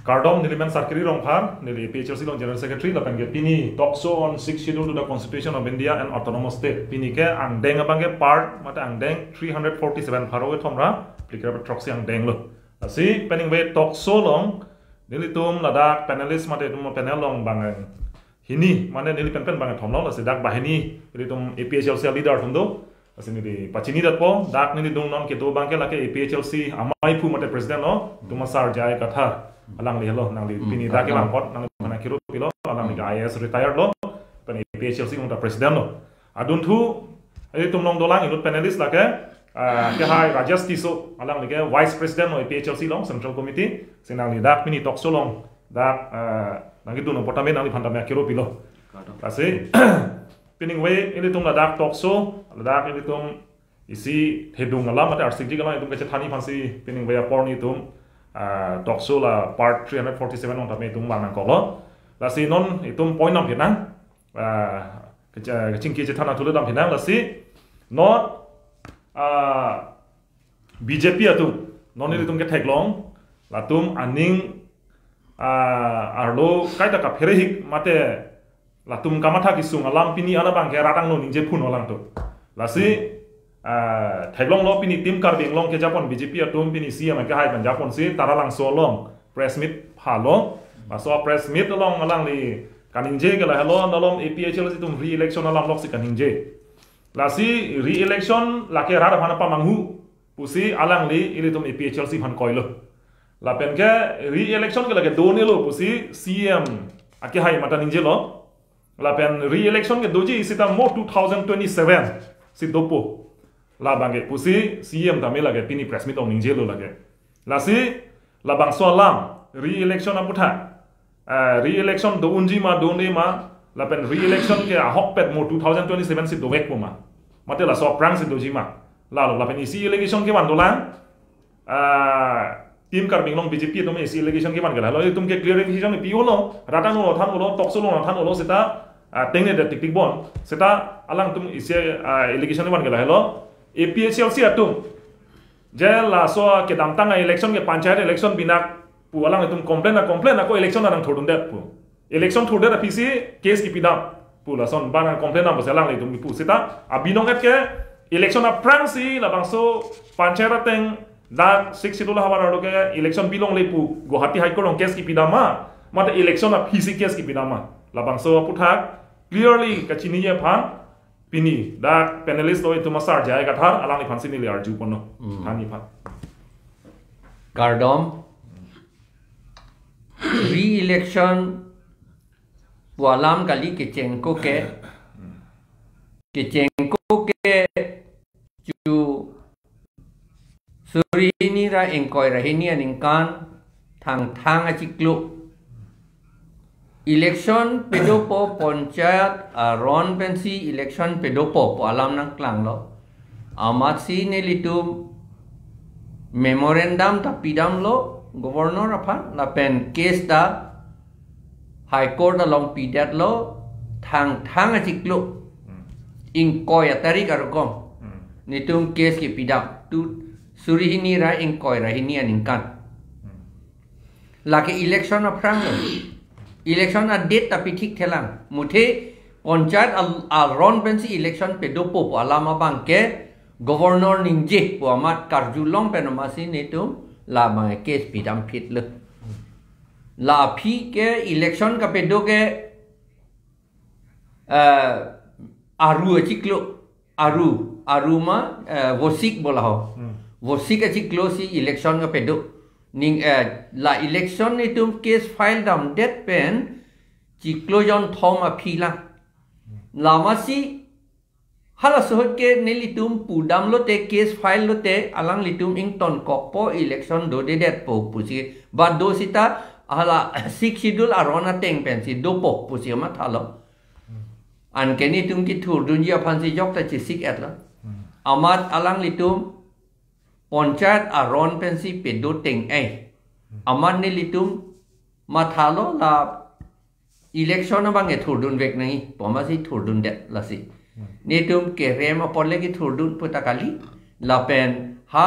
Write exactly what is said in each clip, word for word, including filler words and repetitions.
Kardom, neli men Sarkiri Rongphar, neli A P H L C along General Secretary, lapen ke pini talk show on Sixth Schedule to the Constitution of India and Autonomous State. Pini ke angdeng abang ke part, mate angdeng three hundred forty-seven pharo kethom ra, phlikre throksi angdeng lo. Lasi peningve talk show along, nelitum ladak panelist mate itum panel along bang hini, mane neli penpen bang kethom lo, lasi dak banghini, nelitum A P H L C leader atum do, lasi neli pachini detpo, dak neli dung non kedo abang ke lake A P H L C amei aphu mate president lo, itum asar J I Kathar, alangli helo, nangli Hmm, pini dak ke Kathar. Langpot, nangli mana kiru pilo, alangli ke I A S retired lo, pen A P H L C along ta president lo. Adunthu, itum along dolang inut panelist lake, ah, kehai Rajesh Tisso, alangli ke vice president lo A P H L C along, central committee, si nangli dak pini talk show along, dak, ah, nangkedun apot tame nangliphan tame kiru pilo. Kardom. Lasi, peningve ilitum ladak talk show, ladak ilitum isi thedung alam, mate arsikji alam itum kachethanji aphansi peningve apor nelitum, ah, talk show la part three hundred forty-seven along tame itum vang nangkoklo. Lasi non itum point nam phenang, ah, kache-, kachingki chethan atule dam phenang, lasi non, ah, B J P atum, non nelitum ketheklong, latum aning, ah, arlo kaita kapherehik mate latum kamatha kesung alam pini ana abang ke rat angno ningje phun alangtum. Lasi, ah, theklonglo pini Team Karbi Anglong kejapon B J P atum pini C E M kehai pen japonsi Taralangso along press meet phalo. Laso press meet along alangli kaningje ke lahelo, nalom A P H L C atum re-election alam loksi kaningje. Lasi re-election lake rat aphan pamanghu pusi alangli ilitum A P H L C aphan koilo. Lapen ke re-election ke lake do-un-elo pusi C E M akehai mate ningjelo. Lapen re-election ke doji seta mo two thousand twenty-seven si dopo. Labang ke pusi C E M tame lake pini press meet along ningjelo lake. Lasi labangso alam re-election aputhak, eh, re-election do-unji ma, do-un-e ma, lapen re-election ke ahokpet mo two thousand twenty-seven si dovekpo ma, mate laso aphrangsi doji ma, lalo lapen isi allegation kevan dolang, ah, Team Karbi Anglong B J P atum isi allegation kevan ke lalo, itum ke clarification pi-olo, rat angno than-olo, talk show along than-olo seta, ah, tengne det tiktik bon, seta alangtum isi, ah, allegation kevan ke lalo, A P H L C atum je laso kedamtang a-election ke panchayat election binak pu alangtum complain a-complain ako election nangthurdundet pu. Election thurdet aphisi case kipidam pu lason bang complain nang bose alanglitum kipu. Seta abinong et ke election aphrangsi labangso panchayat ateng dak Sixth Schedule havar arlo ke election bilongle pu Guwahati High Court along case kipidam ma, mate election aphisi case kipidam ma. Labangso aputhak clearly kachiniji aphan pini dak panelist lo itum asar J I Kathar, alangliphansi neli arju ponlo. Hmm. Thank you aphan. Kardom. Re-election pu alam kali kechengkok ke. Kechengkok ke chu suri hini ra ingkoi ra hini aningkan Thangthang achiklo election pedopo, panchayat aron pensi election pedopo pu alam nangklanglo. Amatsi nelitum memorandum ta pidamlo Governor aphan, lapen case ta High Court along pidetlo, Thangthang achiklo Hmm. ingkoi atarik arugom Hmm. nelitum case kipidam, tu suri hini ra ingkoi ra hini aningkan. Hmm. Lake election aphranglo. Election a-date ta pithik thelang. Muthe panchayat al-, aron pensi election pedopo pu alam abang ke Governor ningje pu amat karjulong pen amatsi nelitum labang case pidam phitlo. La aphi ke election kapedo ke, eh, aru achiklo, aru, aru ma, eh, Vosik bola ho. Hmm. Vosik achiklo si election kapedo. Ning, eh, la election nelitum case file damdet pen chiklo jonthom aphi lang. Lamatsi hala sohot ke nelitum pudamlote, case file lote, alanglitum ingtonkokpo, election dodedetpo pusi. Ba do seta hala Sixth Schedule aron ateng pensi dopo pusi mathalo. Anke nelitum kithurdunji aphansi jokta chesik-etlo. Hmm. Amat alanglitum panchayat aron pensi pedo teng-e. Hmm. Amat nelitum mathalo la election abang e thurdunvek nangji pu amatsi thurdundet lasi. Hmm. Nelitum kerem apot le kethurdun pu ta kali. Lapen ha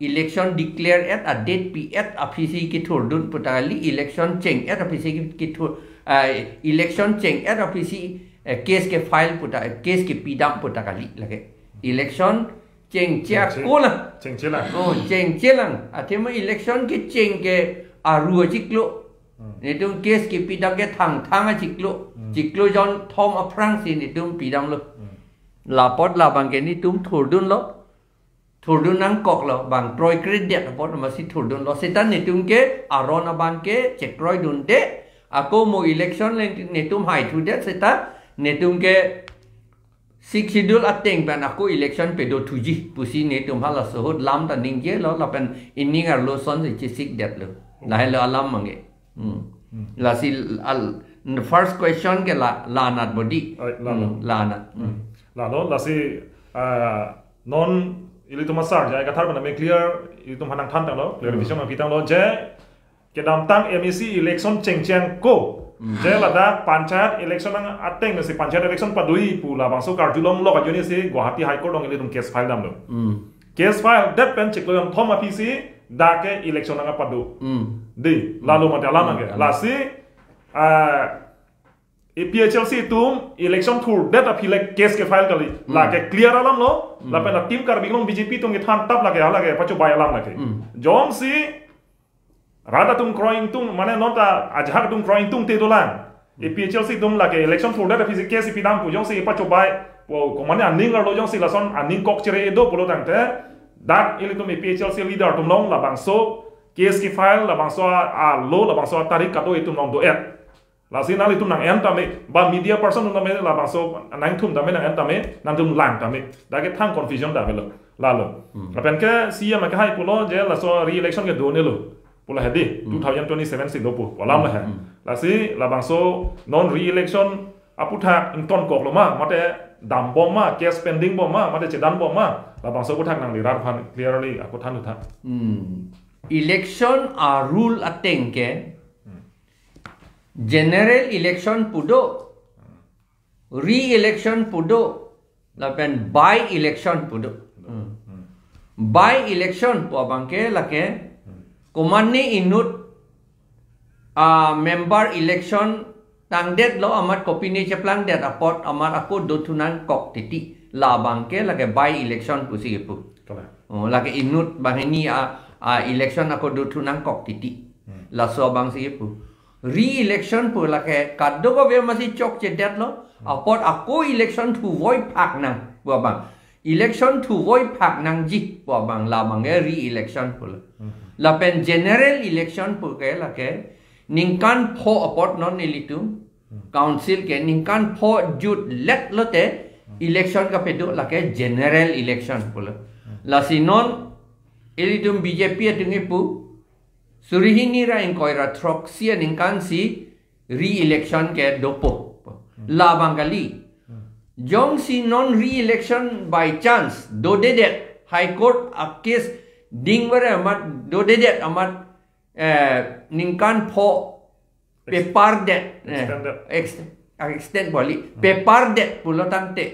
Election declare et a date pi et aphisi kethurdun puta kali, election cheng et aphisi kethur, ah, election cheng et aphisi, eh, case kefile puta, case kepidam puta kali lake. Election chengche Chengche. ako lang. Chengche lang. Oh, chengche lang. Athema election kecheng ke aru achiklo. Hmm. Netum case kepidam ke thangthang achiklo. Hmm. Chiklo jonthom aphrangsi netum pidamlo. Hmm. Lapot labang ke netum thurdunlo. Thurdun nangkoklo, bang kroikredet apot amatsi thurdunlo. Seta netum ke aron abang ke chekroidunde. Ako mo election le netum haithudet seta netum ke Sixth Schedule ateng pen ako election pedothuji pusi netum halaso ahut lam ta ningjelo lapen ining arlo asonsi chesikdetlo. Lahelo alam abang ke. Hmm. Hmm. Lasi al, first question ke la, la anat bodi. Ai, lalo. Hmm, la anat. Hmm. Hmm. Lalo, lasi, ah, non ilitum asar, J I Kathar pen tame clear, ilitum aphan nangthantanglo, clarification Hmm. nangpitanglo, je kedamtang M A C election chengcheng ako. Hmm. Je ladak panchayat election nang ateng si panchayat election padoi pu labangso karjulonglok ajoinesi Guwahati High Court along ilitum case file damlo. Hmm. Case file det pen chiklo jonthom aphisi dak ke election nangpado. Hmm. Dei, lalo mate alam Hmm. ke. Lasi, ah, A P H L C atum election thurdet aphi le case kefile kali. Hmm. Lake clear alamlo. Hmm. Lapen la Team Karbi Anglong B J P atum kethan tap lake, lake pachobai alam lake. Hmm. Jongsi rat atum kroitung, mane non ta ajahak atum kroitung te dolang. Hmm. A P H L C atum lake election thurdet aphisi case pidam pu jongsi pachobai, po, ko mane aning arlo jongsi lason aning kok chere do pulo tangte, dak ilitum A P H L C leader atum along labangso case kefile, labangso a, a law, labangso a tarik kado-an atum along do-et. Lasi nanglitum nang-en tame, ba media person atum tame, labangso nangtum tame nang-en tame, nangtum lang tame. Dak ke thang confusion damlo, lalo. Hmm. Lapen ke C M akehai pulo je laso re-election ke donelo. Pula hedi, Hmm. two thousand twenty-seven si dopo, alam lah he. Hmm. Lasi labangso non re-election aputhak ingtonkoklo ma, mate dambom ma, case pending bom ma, mate chedanbom ma, labangso aputhak nangli rat aphan clearly ako than utha. Hmm. Election a rule ateng ke, Hmm. general election pu do, re-election pu do, lapen by-election pu do. Hmm. Hmm. By-election pu abang ke lake, Hmm. komatne inut a member election tangdetlo amat kopine cheplangdet apot amat ako dothunangkok titi. Labang ke lake by-election pusi kepu. Kalang. Oh, lake inut banghini a, a election ako dothunangkok titi. Hmm. Laso abangsi kepu. Re-election pu lake kadokave amatsi chokchedetlo. Hmm. Apot ako election thuvoi phak nang pu abang. Election thuvoi phak nangji pu abang labang ke re-election pulo. Hmm. Lapen general election pu ke lake ningkan pho apot non ilitum Hmm. council ke ningkan pho jutlet lote Hmm. election kapedo lake general election pulo. Hmm. Lasi non ilitum B J P atum kepu suri hini ra ingkoi ra throksi aningkan si re-election ke dopo. Hmm. Labang kali. Hmm. Jongsi non re-election by chance dodedet, High Court a case dingvare amat dodedet amat, eh, ningkan pho Ex- pepar det, eh, extended. ex-, extend bali, Hmm. pepar det pulo tangte.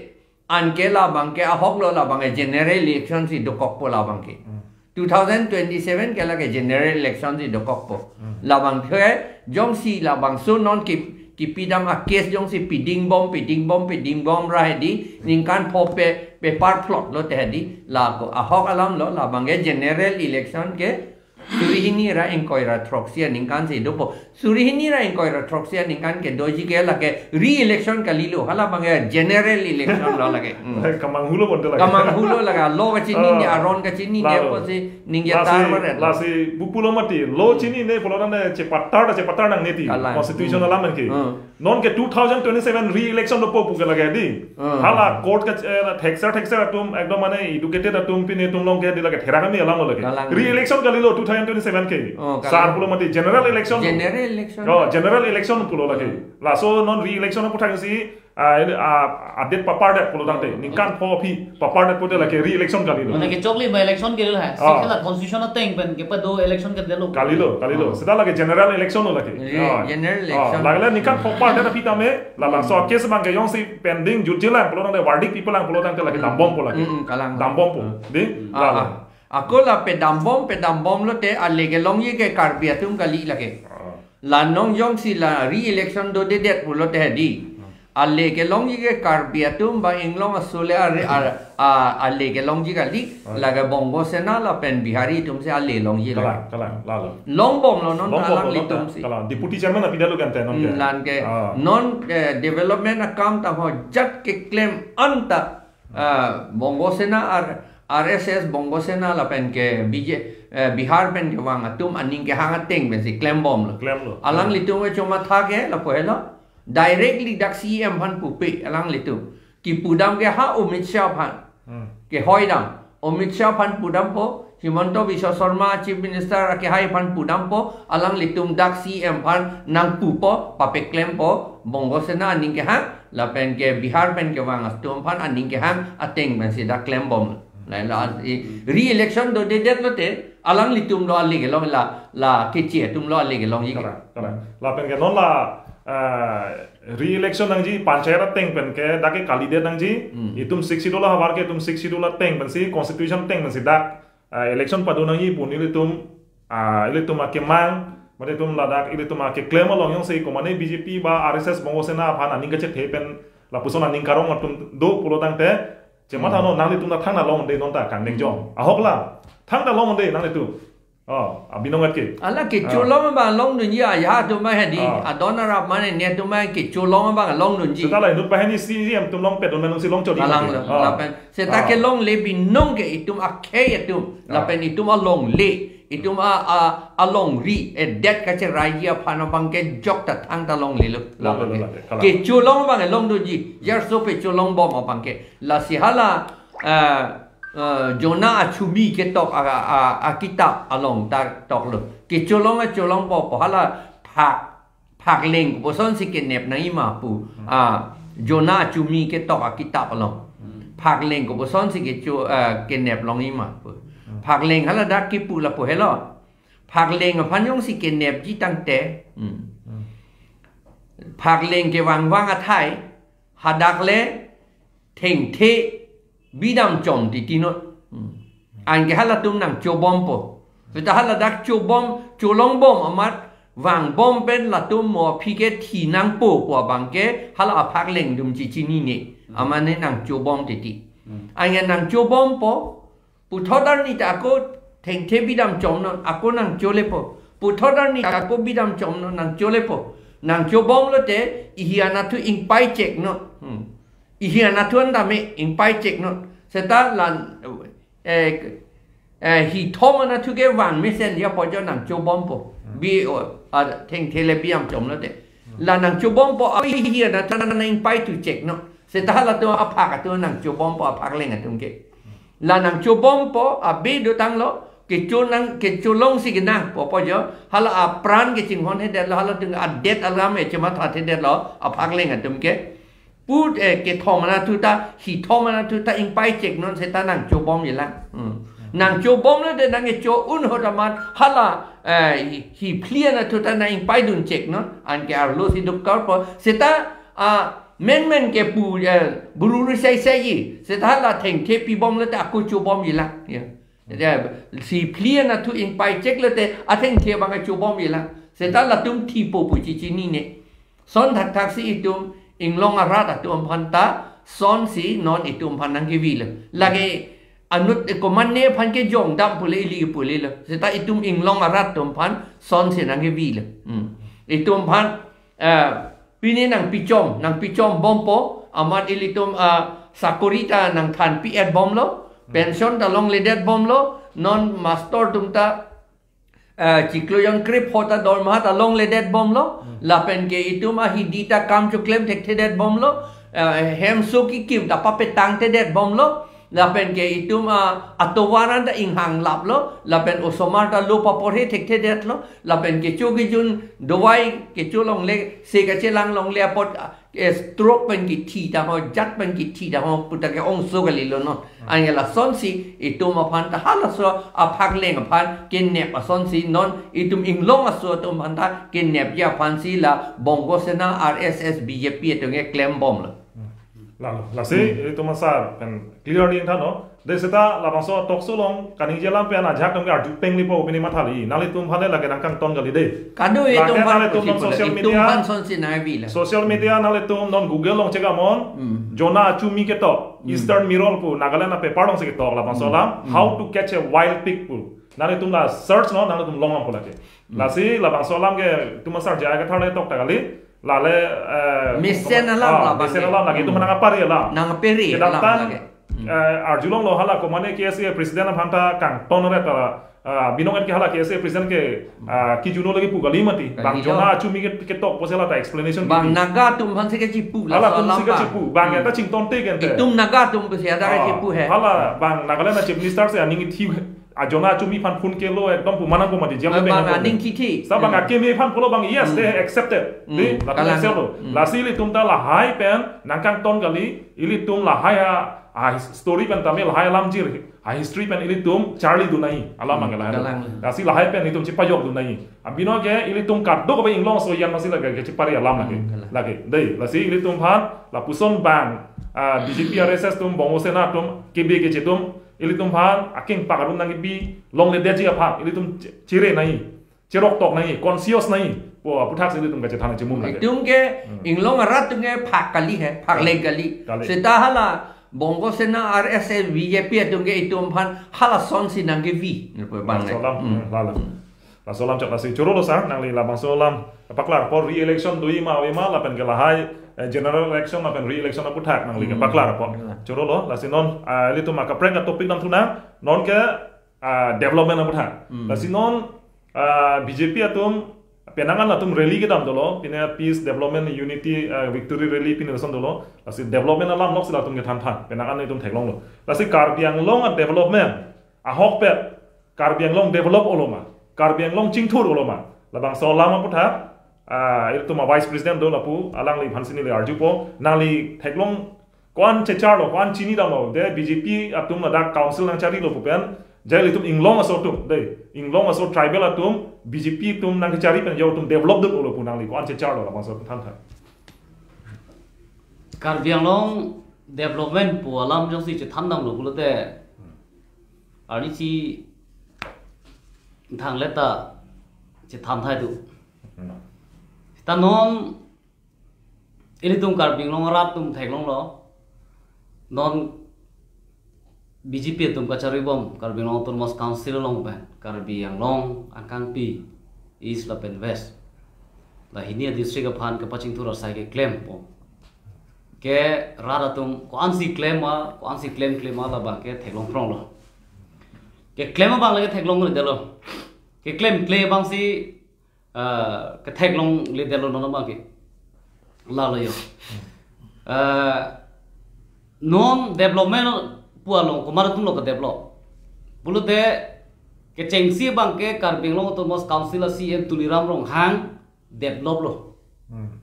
Anke labang ke ahoklo labang ke general election si dokokpo labang ke. Hmm. Two thousand twenty-seven ke lake general election si dokokpo. Hmm. Labang ke jongsi labangso non ki, kipidam a case jongsi pidingbom, pidingbom, pidingbom ra hedi, ningkan pho pe, pepar phlotlo te hedi, lako ahok alamlo labang ke general election ke suri hini ra ingkoi ra throksi aningkan si dopo. Suri hini ra ingkoi ra throksi aningkan kedoji ke lake re-election kalilo. Halabang ke general election lo lake. Hmm. Kamanghulo bonta lake. Kamanghulo lake. Law kachinine, Oh. aron kachinine, Lalo. apotsi ningje Lasi, tar baret. lasi, pu pulo mati. Law chinine pulo tangte chepatar ta chepatar nangne ti. Kalang. Constitution Hmm. alam ke. Hmm. Non ke two thousand twenty-seven re-election dopo pu ke lake di. Hmm. Hala court ke, eh, thekser thekser atum, ekdom mane educated atum, pine atum along ke di lake therak kami alamlo lake. Kalang. Re-election kalilo two thousand twenty-seven ke. Oh, kalang. Sar pulo mati general election. General election. Oh, general election pulo lake. Hmm. Laso non re-election aputhak si, ah, ini, ah, update pepar det pulo tangte. Hmm. Ningkan pho aphi pepar det pulote lake re-election kalilo. Mane kechokli by election kalilo hai. Ah. Sila constitution ateng pen kepado election kedetlo. Kalilo, kalilo. Hmm. Seta lake general election lo lake. Re-, Ah. general Ah, election. lake ningkan pho pepar det aphi tame, labangso Hmm. case abang ke jongsi pending jutjelang pulo tangte verdict pipelang pulo tangte lake Hmm. dambompo lake. Hmm, hmm, kalang. Dambompo. Hmm. Di? Ah, Lalo. ah. Ako la pedambom, pedambom lote ale kelongji ke Karbi atum kali lake. Ah. La nongjongsi la re-election dodedet pulote hedi. Hmm. Ale kelongji ke Karbi atum ba inglong aso le are, ar-, a, ale kelongji kali, ah, lake Bongo Sena lapen Bihari atumsi ale longji la. Kalang, kalang, lalo. Longbomlo non. Longbomlo non alanglitumsi. Kalang. Deputy chairman apidalo kan te non ke. Hmm, lan ke. Ah. Non, eh, development akam ta ho jat keklem anta. Ah, Bongo Sena ar-, R S S, Bongo Sena lapen ke B J, eh, Bihar pen kevang atum aning kehang ateng pensi klembomlo. Klemlo. Alanglitum ke chomatha ke lapu helo. Directly dak C E M aphan pupe alanglitum. Kipudam ke ha Amit Shah aphan. Hmm. Kehoidam. Amit Shah aphan pudampo, Himanta Biswa Sarma Chief Minister akehai aphan pudampo, alanglitum dak C E M aphan nangpupo, papeklempo, Bongo Sena aning kehang, lapen ke Bihar pen kevang atum aphan aning kehang ateng pensi dak klembom. La, la, i, re-election dodedet lote, alanglitumlo ale kelong la, la keche atumlo ale kelongji ke. Kalang, kalang. Lapen ke non la, eh, re-election nangji panchayat ateng pen ke dak ke kalidet nangji, Hmm. itum Sixth Schedule ahavar ke itum Sixth Schedule ateng pensi, constitution ateng pensi dak, eh, election pado nangji pu nelitum, ah, ilitum akemang, mate itum ladak ilitum akeklem along jongsi komane B J P ba R S S Bongo Sena aphan aning kachethe pen lapuson aning karong atum do pulo tangte, chematha Hmm. no nanglitum ta thangta longde non ta kangdeng jong. Hmm. Ahok la, thangta longde nanglitum. Oh, abinong at ke. Ala kecho Ah. long abang longdunji, ya atum ma hedi. Ah. Adon arap mane ne atum ma kecho long abang longdunji. Seta la inut pa heni C E M atum longpet, non menung si long chodi Kalang mati. lo, Ah. lapen. Seta Ah. kelongle binong ke itum akhei atum. Ah. Lapen itum alongle. Itum a, a, alongri, eh, det kacheraiji aphan abang ke jok ta thangta longlelo. Longlelo Lapen ke. lake, kalang. Kecho long abang longdunji. Jarso pecho longbom abang ke. Lasi hala, eh, eh, Jona achumi ketok a, a, a kitap along ta toklo. Kecho long, kecho longpo, po hala phak, phakleng kosonsi kenep nangji ma pu. Hmm. Ah, Jona achumi ketok akitap along. Hmm. Phakleng kosonsi kecho, eh, kenep longji ma pu. Hmm. Phakleng hala dak kipu lapu helo. Phakleng aphan jongsi kenepji tangte. Hmm. Hmm. Phakleng kevangvang athai. Hadak le thengthe bidam chom titi non. Hmm. Anke halatum nangchobompo. Seta hala dak chobom, cholongbom amat vangbom pen latum mo aphi ke thi nangpo pu abang ke hala aphakleng atum chechinine. Hmm. Amat ne nangchobom titi. Hmm. Anke nangchobompo, puthot arni ta ako thengthe bidam chomnon, ako nangcholepo. Puthot arni ta ako bidam chomnon, nangcholepo. Nangchobomlote, ihi anatthu ingpaicheknon. Hmm. Ihi anatthu an tame ingpaicheknon. Seta lan, eh, eh, hithom anatthu ke vangmesen ya pu jo nangchobompo. Hmm. Bi o, a, thengthe le bidam chomlote. Hmm. La nangchobompo, a, ihi anatthu an ingpaitucheknon. Seta halatum aphak atum nangchobompo, aphakleng atum ke. La nangchobompo, abe dotanglo, kecho nang, kecho longsi kenangpo pu jo, hala apran kechinghonthedetlo, halatum adet alam e chemathathedetlo, aphakleng atum ke. Put, eh, kethom anatthu ta, hithom anatthu ta ingpaicheknon seta nangchobomjilang. Hmm. Nangchobomlote nangkecho un ahut amat, hala, eh, hi, hiphli anatthu ta nang ingpaiduncheknon, anke arlo si dukkarpo, seta, ah, menmen kepu, eh, buru ri saisai ji. Seta hala thengthe pibomlote ako chobomjilang. Ya. Ya, si phli anatthu ingpaicheklote athengthe abang chobomjilang. Seta latum thipo pu chechinine. Son thakthaksi itum inglong arat atum aphan ta sonsi non itum aphan nangkevilo. Lake anut komane aphan kejongdam pule ili pulelo. Seta itum inglong arat atum aphan sonsi nangkevilo. Hmm. Itum aphan, eh, pine nangpichom, nangpichombompo, amat ilitum, ah, sakori ta nangthanpi-etbomlo, Hmm. pension ta longledetbomlo, non master atum ta, ah, chiklo jongkre pho ta dormaha ta longledetbomlo, Hmm. lapen ke itum ahidi ta kam choklem thekthedetbomlo, ah, hemso kikim ta papetangthedetbomlo, lapen ke itum, ah, atovar an ta inghanglaplo, lapen osomar ta lo paporhe thekthedetlo, lapen kecho kejun dovai kecho longle, se kachelang longle apot, ah, eh, stroke pen kithi ta ho, jat pen kithi ta ho, puta ke-ongso kalilo non. Hmm. Anke lasonsi, itum aphan ta halaso aphakleng aphan kenep asonsi non, itum inglong aso atum aphan ta kenepji aphansi la Bongo Sena, R S S, B J P atum ke klembomlo. Hmm. Lalo, lasi, Hmm. itum asar, pen clear ning tha non, Dei seta labangso talk show along kaningje alam pen ajahak atum ke arju penglipo pini mathali. Nanglitum aphan le lake nangkangton kali dei. Kado itum lake aphan nanglitum pusi non pula, social itum media, aphan sonsi nangvi la. Social media nanglitum non Google along check amon. Hmm. Jona achumi ketok. Hmm. Eastern Mirror pu Nagaland a-paper alongsi ketok labangso alam. Hmm. How to catch a wild pig pu. Nanglitum la search non, nanglitum long lang pu lake. Hmm. Lasi labangso alam ke itum asar J I Kathar le tok ta kali. Lale, eh, mesen alam ah, la mesen bang alam lake itum nang apari alam. Nang apari alam kedamtang lake. Hmm. Eh, arjulonglo hala komatne K S A president aphan ta kangton re ta, ah, binong et ke hala K S A president ke, ah, kijuno lagi pu kali mati. Bang kali Jona lo. Achumi ke, ketok pusi hala ta explanation bang kipi. Naga atum aphansi kechipu la hala so atum alam si bang. Kechipu. Bang Hmm. eta chingtonte ke ente. Itum Naga atum pusi ada ah, kechipu he. Hala bang Nagaland a-chief minister si aning ithi a Jona achumi aphan phone kelo ekdom pu manang ko mati jam. Bang, bang, aning kithi. Sa bang Hmm. akeme aphan pulo bang, yes, Hmm. they accepted. Hmm. Dei, latum kalang. Accept lo. Hmm. Lasi ilitum ta lahai pen nangkangton kali, ilitum lahai a, a his-, story pen tame lahai alam jir, a history pen ilitum charlidun nangji, alam Hmm. mangke lahai lo. Kalang. Lasi lahai pen ilitum chepajokdun nangji. Abino ke ilitum kadokave inglong aso an masi lake, ke chepari alam lake. Hmm, kalang. Lake. Dei, lasi ilitum aphan, lapuson bang, ah, B J P R S S atum, Bongo Sena atum, kebe keche atum, ilitum aphan akengpak arum nangkepi longledetji aphan ilitum che-, chere nangji, cheroktok nangji, conscious nangji pu aputhaksi ilitum kachethan chimum lake. Itum ke Hmm. inglong arat atum ke phak kali he, phak le kali. Kali. Seta hala Bongo Sena R S S B J P atum ke itum aphan hala sonsi nangkevi. Bang le. Laso alam, Hmm. hmm, lalo. Laso alam chak lasi choro lo sir, nangli labangso alam paklar apot re-election doji ma ave ma lapen ke lahai, eh, general election lapen re-election aputhak nangli ke Hmm. paklar apot. Hmm. Choro lo, lasi non, ah, ilitum akaprek a-topic dam thu nang, non ke, ah, development aputhak. Hmm. Lasi non, ah, B J P atum, penang an atum rally kedam dolo, pine peace, development, unity, ah, victory rally pine lason dolo, lasi development alam lok si latum kethan than, penang an itum theklonglo. Lasi Karbi Anglong a-development, ahokpet, Karbi Anglong develop olo ma, Karbi Anglong chingthur olo ma. Labangso alam aputhak, ah, ilitum a-Vice President do lapu, alangli aphansi neli arjupo, nangli theklong ko-an checharlo, ko-an chinidamlo, dei B J P atum ladak council nangcharilo pu pen, jai ilitum inglong aso atum, dei, inglong aso tribal atum, B J P atum nangkechari pen jai atum develop dun olo pu nangli ko-an checharlo labangso than than. Karbi Anglong development pu alam jongsi chethan damlo pulote, Hmm. arni si thang leta chethan thai do. Hmm. Ta non ilitum Karbi Anglong arat atum theklonglo. Non B J P atum kacharibom Karbi Anglong Autonomous Council along pen Karbi Anglong angkangpi East lapen West, la hini a-district aphan kepachingthur asai keklem po. Ke rat atum ko-ansi klem ma, ko-ansi klemkle ma labang ke theklong pronglo. Keklem abang lake theklongledetlo. Keklemkle abangsi, ah, ketheklongledetlo non abang ke. Lalo jo. Ah, non development pu along komat atumlo ke-develop. Pulote kechengsi abang ke Karbi Anglong Autonomous Council a-C E M Tuliram Ronghang develop lo. Hmm.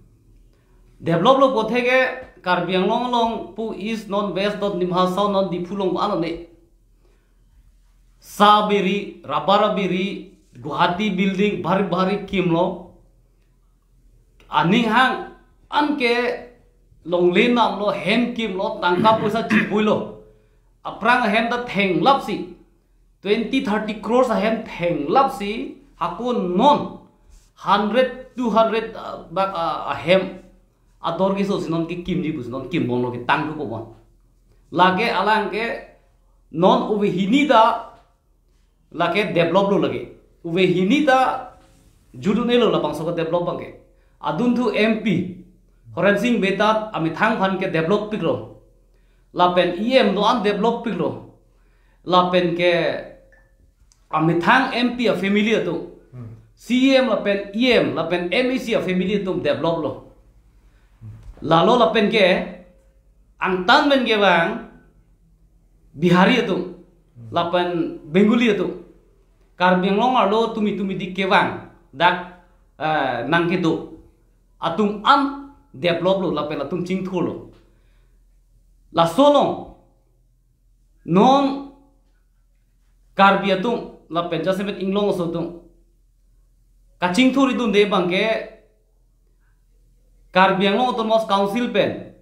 Develop lo puthot ke Karbi Anglong along pu East non, West non, Dima Hasao non, Diphu along ano ne. Sa biri, rubber biri, Guwahati building, bhari bhari kimlo. Aning hang an ke longle namlo, hem kimlo, tangka poisa chipuilo. Aphrang ahem ta thenglapsi, twenty, thirty crores ahem thenglapsi, hako non hundred, two hundred, uh, bak, uh, ahem ador keso si non kekimji pusi non kimbomlo, ketang thupo bon. Lake alang ke non ove hini ta lake develop lo lake. Ove hini ta judun-elo labangso ke-develop abang ke. Adunthu M P Horen Sing Bey ta amethang aphan ke-develop piklo. Lapen E M do-an develop piklo. Lapen ke amethang M P a-family atum, Hmm. C E M lapen E M lapen M A C a-family atum develop lo. Lalo lapen ke angtan pen kevang Bihari atum, Hmm. lapen Bengali atum, Karbi Anglong arlo tumi tumi dik kevang dak, eh, nangkedo atum an develop lo lapen atum chingthurlo. Laso along non Karbi atum lapen jasemet inglong aso atum kachingthur idunde abang ke Karbi Anglong Autonomous Council pen,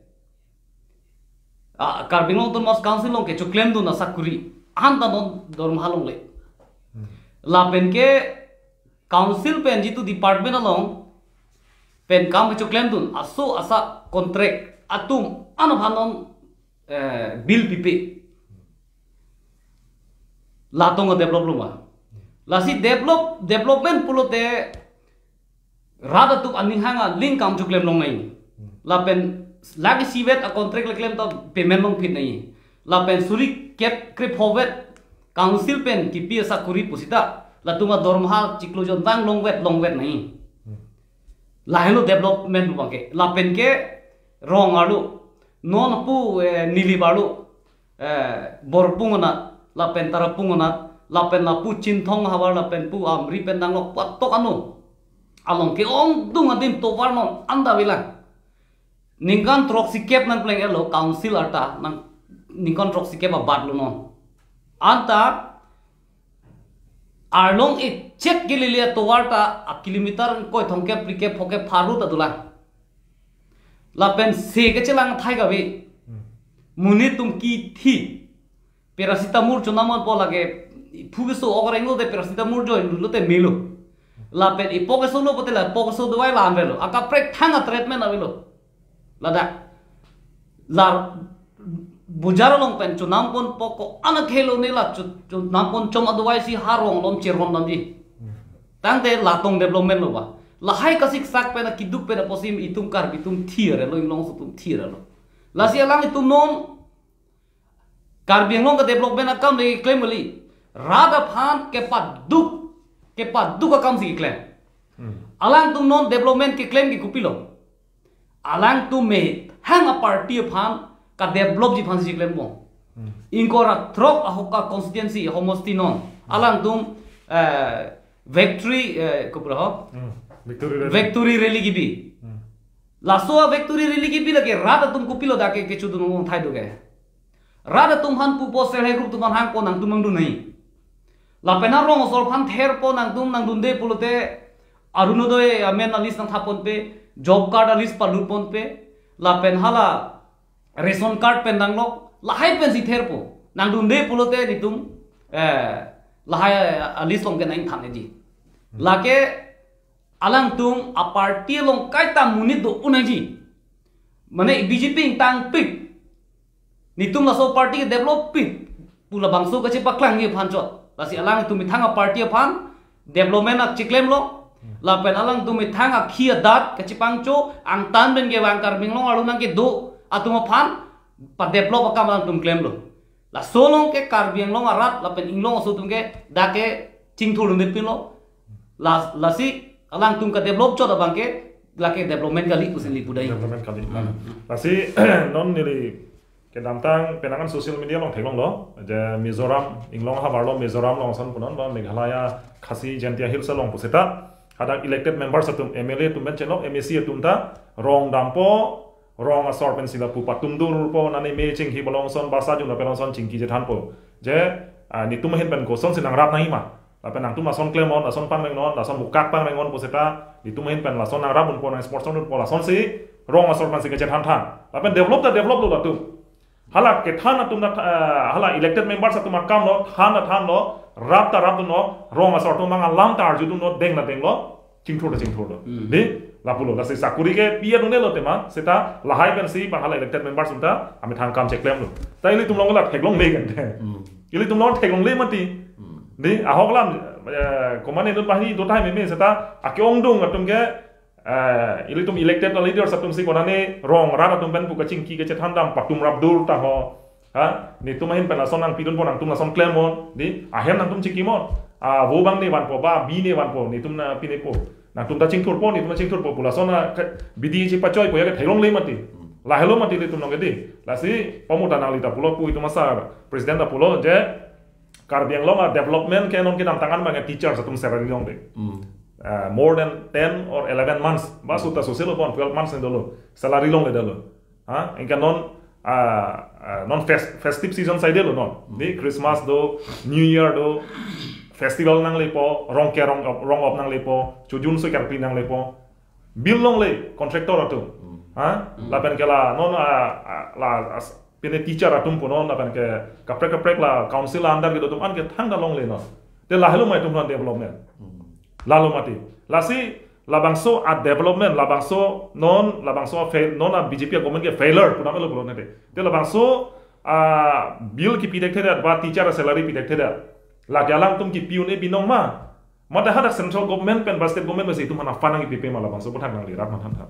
ah, Karbi Anglong Autonomous Council along kechoklemdun asakuri anta non dormaha longle. Lapen ke council pen jitu department along pen kam kechoklemdun aso asa contract atum ano aphan non, eh, bill pipe. Latum develop lo ma. Lasi develop, development pulote rat atum aning hang aling kam choklem longnai. Lapen lake sivet a contract le klem ta payment longphit nai. Lapen suri kep krephovet council pen kipi asakuri pusita latum adormaha chiklo jon vang longvet longvet nai. Lahelo development abang ke. Lapen ke rong arlo, non pu, eh, Nilip arlo, eh, Borpung anat, lapen Tarapung anat, lapen lapu Chinthong havar, lapen pu Amri pen danglok pu atok ano along ke-ongdung adim tovar non anta avelang. Ningkan throksi kep nangpleng-etlo council arta, nang ningkan throksi kep abat lo non. Anta arlong echet kelele atovar ta a kilometer ingkoi thomkep phlikep phokep pharo ta dolang. Lapen se kechelang thai kave. Monit atum kithi. Paracetamol chonam ponpo lake phu keso ok renglo te paracetamol join lo te melo. Lapen ipo keso lo pote la ipo keso dawai la-an avelo. Akaprek thang a treatment avelo. Ladak. La bojar along pen chonam ponpo ko-an akhei lo ne la chu-, chonam pon chom adawai si ha rong along cherhon damji. Tangte latum development lo ba. Lahai kasiksak pen akiduk pen apotsi itum Karbi atum thi arelo, Inglong aso atum thi arelo. Lasi alanglitum non Karbi Anglong ke development akam le klem kali. Rat aphan kepaduk, kepaduk akam si keklem. Alangtum non development keklem ke kopilo? Alangtum methang a party aphan kadevelopji aphan si klempo. Ingkoi ra throk ahok a constituency homosti non alangtum, eh, victory, eh, kopilo ho? Hmm. Victory rally. Victory rally kebi. Hmm. Laso a victory rally kebi lake rat atum kopilo dak ke kechodun ong thai do ke. Rat atum aphan pupo, self help group atum aphan hangpo, nangtum nangdun nai. Lapen arong asor aphan therpo, nangtum nangdunde pulote Orunodoi amen a list nangthap ponpe, job card a list palut ponpe, lapen hala ration card pen danglok, lahai pensi therpo. Nangdunde pulote netum, eh, lahai a list along ke nangthan nangji. Lake alangtum a party along kaita monit do-un nangji. Mane B J P ingtangpik. Netum laso party ke develop pik pu labangso kachepaklangji aphan chot. Lasi alangtum methang a party aphan development akcheklemlo. Lapen alangtum methang akhi adat kachepangcho, angtan pen kevang Karbi Anglong arlo nangkedo atum aphan padevelop akam alangtum klemlo. Laso along ke Karbi Anglong arat lapen Inglong aso atum ke dak ke chingthur undit pinlo. La, lasi alangtum kadevelop chot abang ke lake development kali pusi neli pudai. Development kali. Hmm. Lasi non neli kedamtang penang an social media along theklonglo, je Mizoram, Inglong ahavar lo Mizoram along ason punon ba Meghalaya Khasi Jaintia Hills along puseta hadak elected members atum, M L A atum pen chenglok, M A C atum ta rong dampo, rong asor pensi lapu patumdurpo, nani me chingki balong ason, basa jun lapen ason chingki chethanpo. Je, ah, netum ahin pen kosonsi nangrap nangji ma? Lapen nangtum lason klemnon, lason pangvengnon, lason bukak pangvengnon puseta netum ahin pen lason nangrap unpo, nang sports unpo, lasonsi rong asor pensi kachethan than. Lapen develop ta develop lo latum. Hala kethan atum na, eh, hala elected members atum akam lo, than ta thanlo, rap ta rapdunlo, rong asor atum abang alam ta arjudunlo, deng ta denglo, chingthur ta chingthurlo. Hmm. Di, lapulo, lasi sakuri kepi adunde lo tema, seta lahai pensi bang hala elected members atum ta amethang kam cheklemlo. Ta ilitum along la theklongle kan te. Hmm. Ilitum along theklongle mati. Hmm. Di, ahok alam, eh, komane inut banghini do tahai meme seta ake-ongdung atum ke, eh, ilitum elected leaders atum si konane rong rat atum pen pu kachingki kachethan dam patum rapdur ta ho. Ha? Netum ahin pen lason nangpidunpo, nangtum lason klemnon. Di, ahem nangtum chingkimnon. Ah, vo abang ne vanpo, ba bi ne vanpo, netum na pinepo. Nangtum ta chingthurpo, netum ta chingthurpo pu lason na ke, bidi chepachoipo ya ke theklongle mati. Lahelo mati ilitum along ke di. Lasi pamuta nangli ta pulo pu itum asar president ta pulo je Karbi Anglong a development ke non kedamtang an abang teachers atum salary longle. Hmm. Ah, more than ten or eleven months. Ba suta soselo pon twelve months ne dolo. Salary longledetlo. Ha? Anke non, ah, ah, non fest-, festive season saidelo non. Hmm. Di Christmas do, New Year do, festival nanglepo, rong ke rong op, rong op nanglepo, chojun so karpi nanglepo. Bill longle contractor atum. Hmm. Ha? Hmm. Lapen ke la non, ah, ah, la as-, Pine teacher atum punon lapen ke kaprek kaprek la council under kedo atum an ke thangta longle non. Te lahelo ma itum non development. Lalo mati. Lasi labangso a development, labangso non, labangso a fail, non a B J P a government ke failure, punam elo pulo nete. Te labangso a bill kipi dekthedet, ba teacher a salary pi dekthedet. Lake alangtum kipi un-e binong ma. Mate hadak central government pen ba state government pensi itum aphan a fund nangkipipe ma, labangso aphuthak nanglirap ma than than.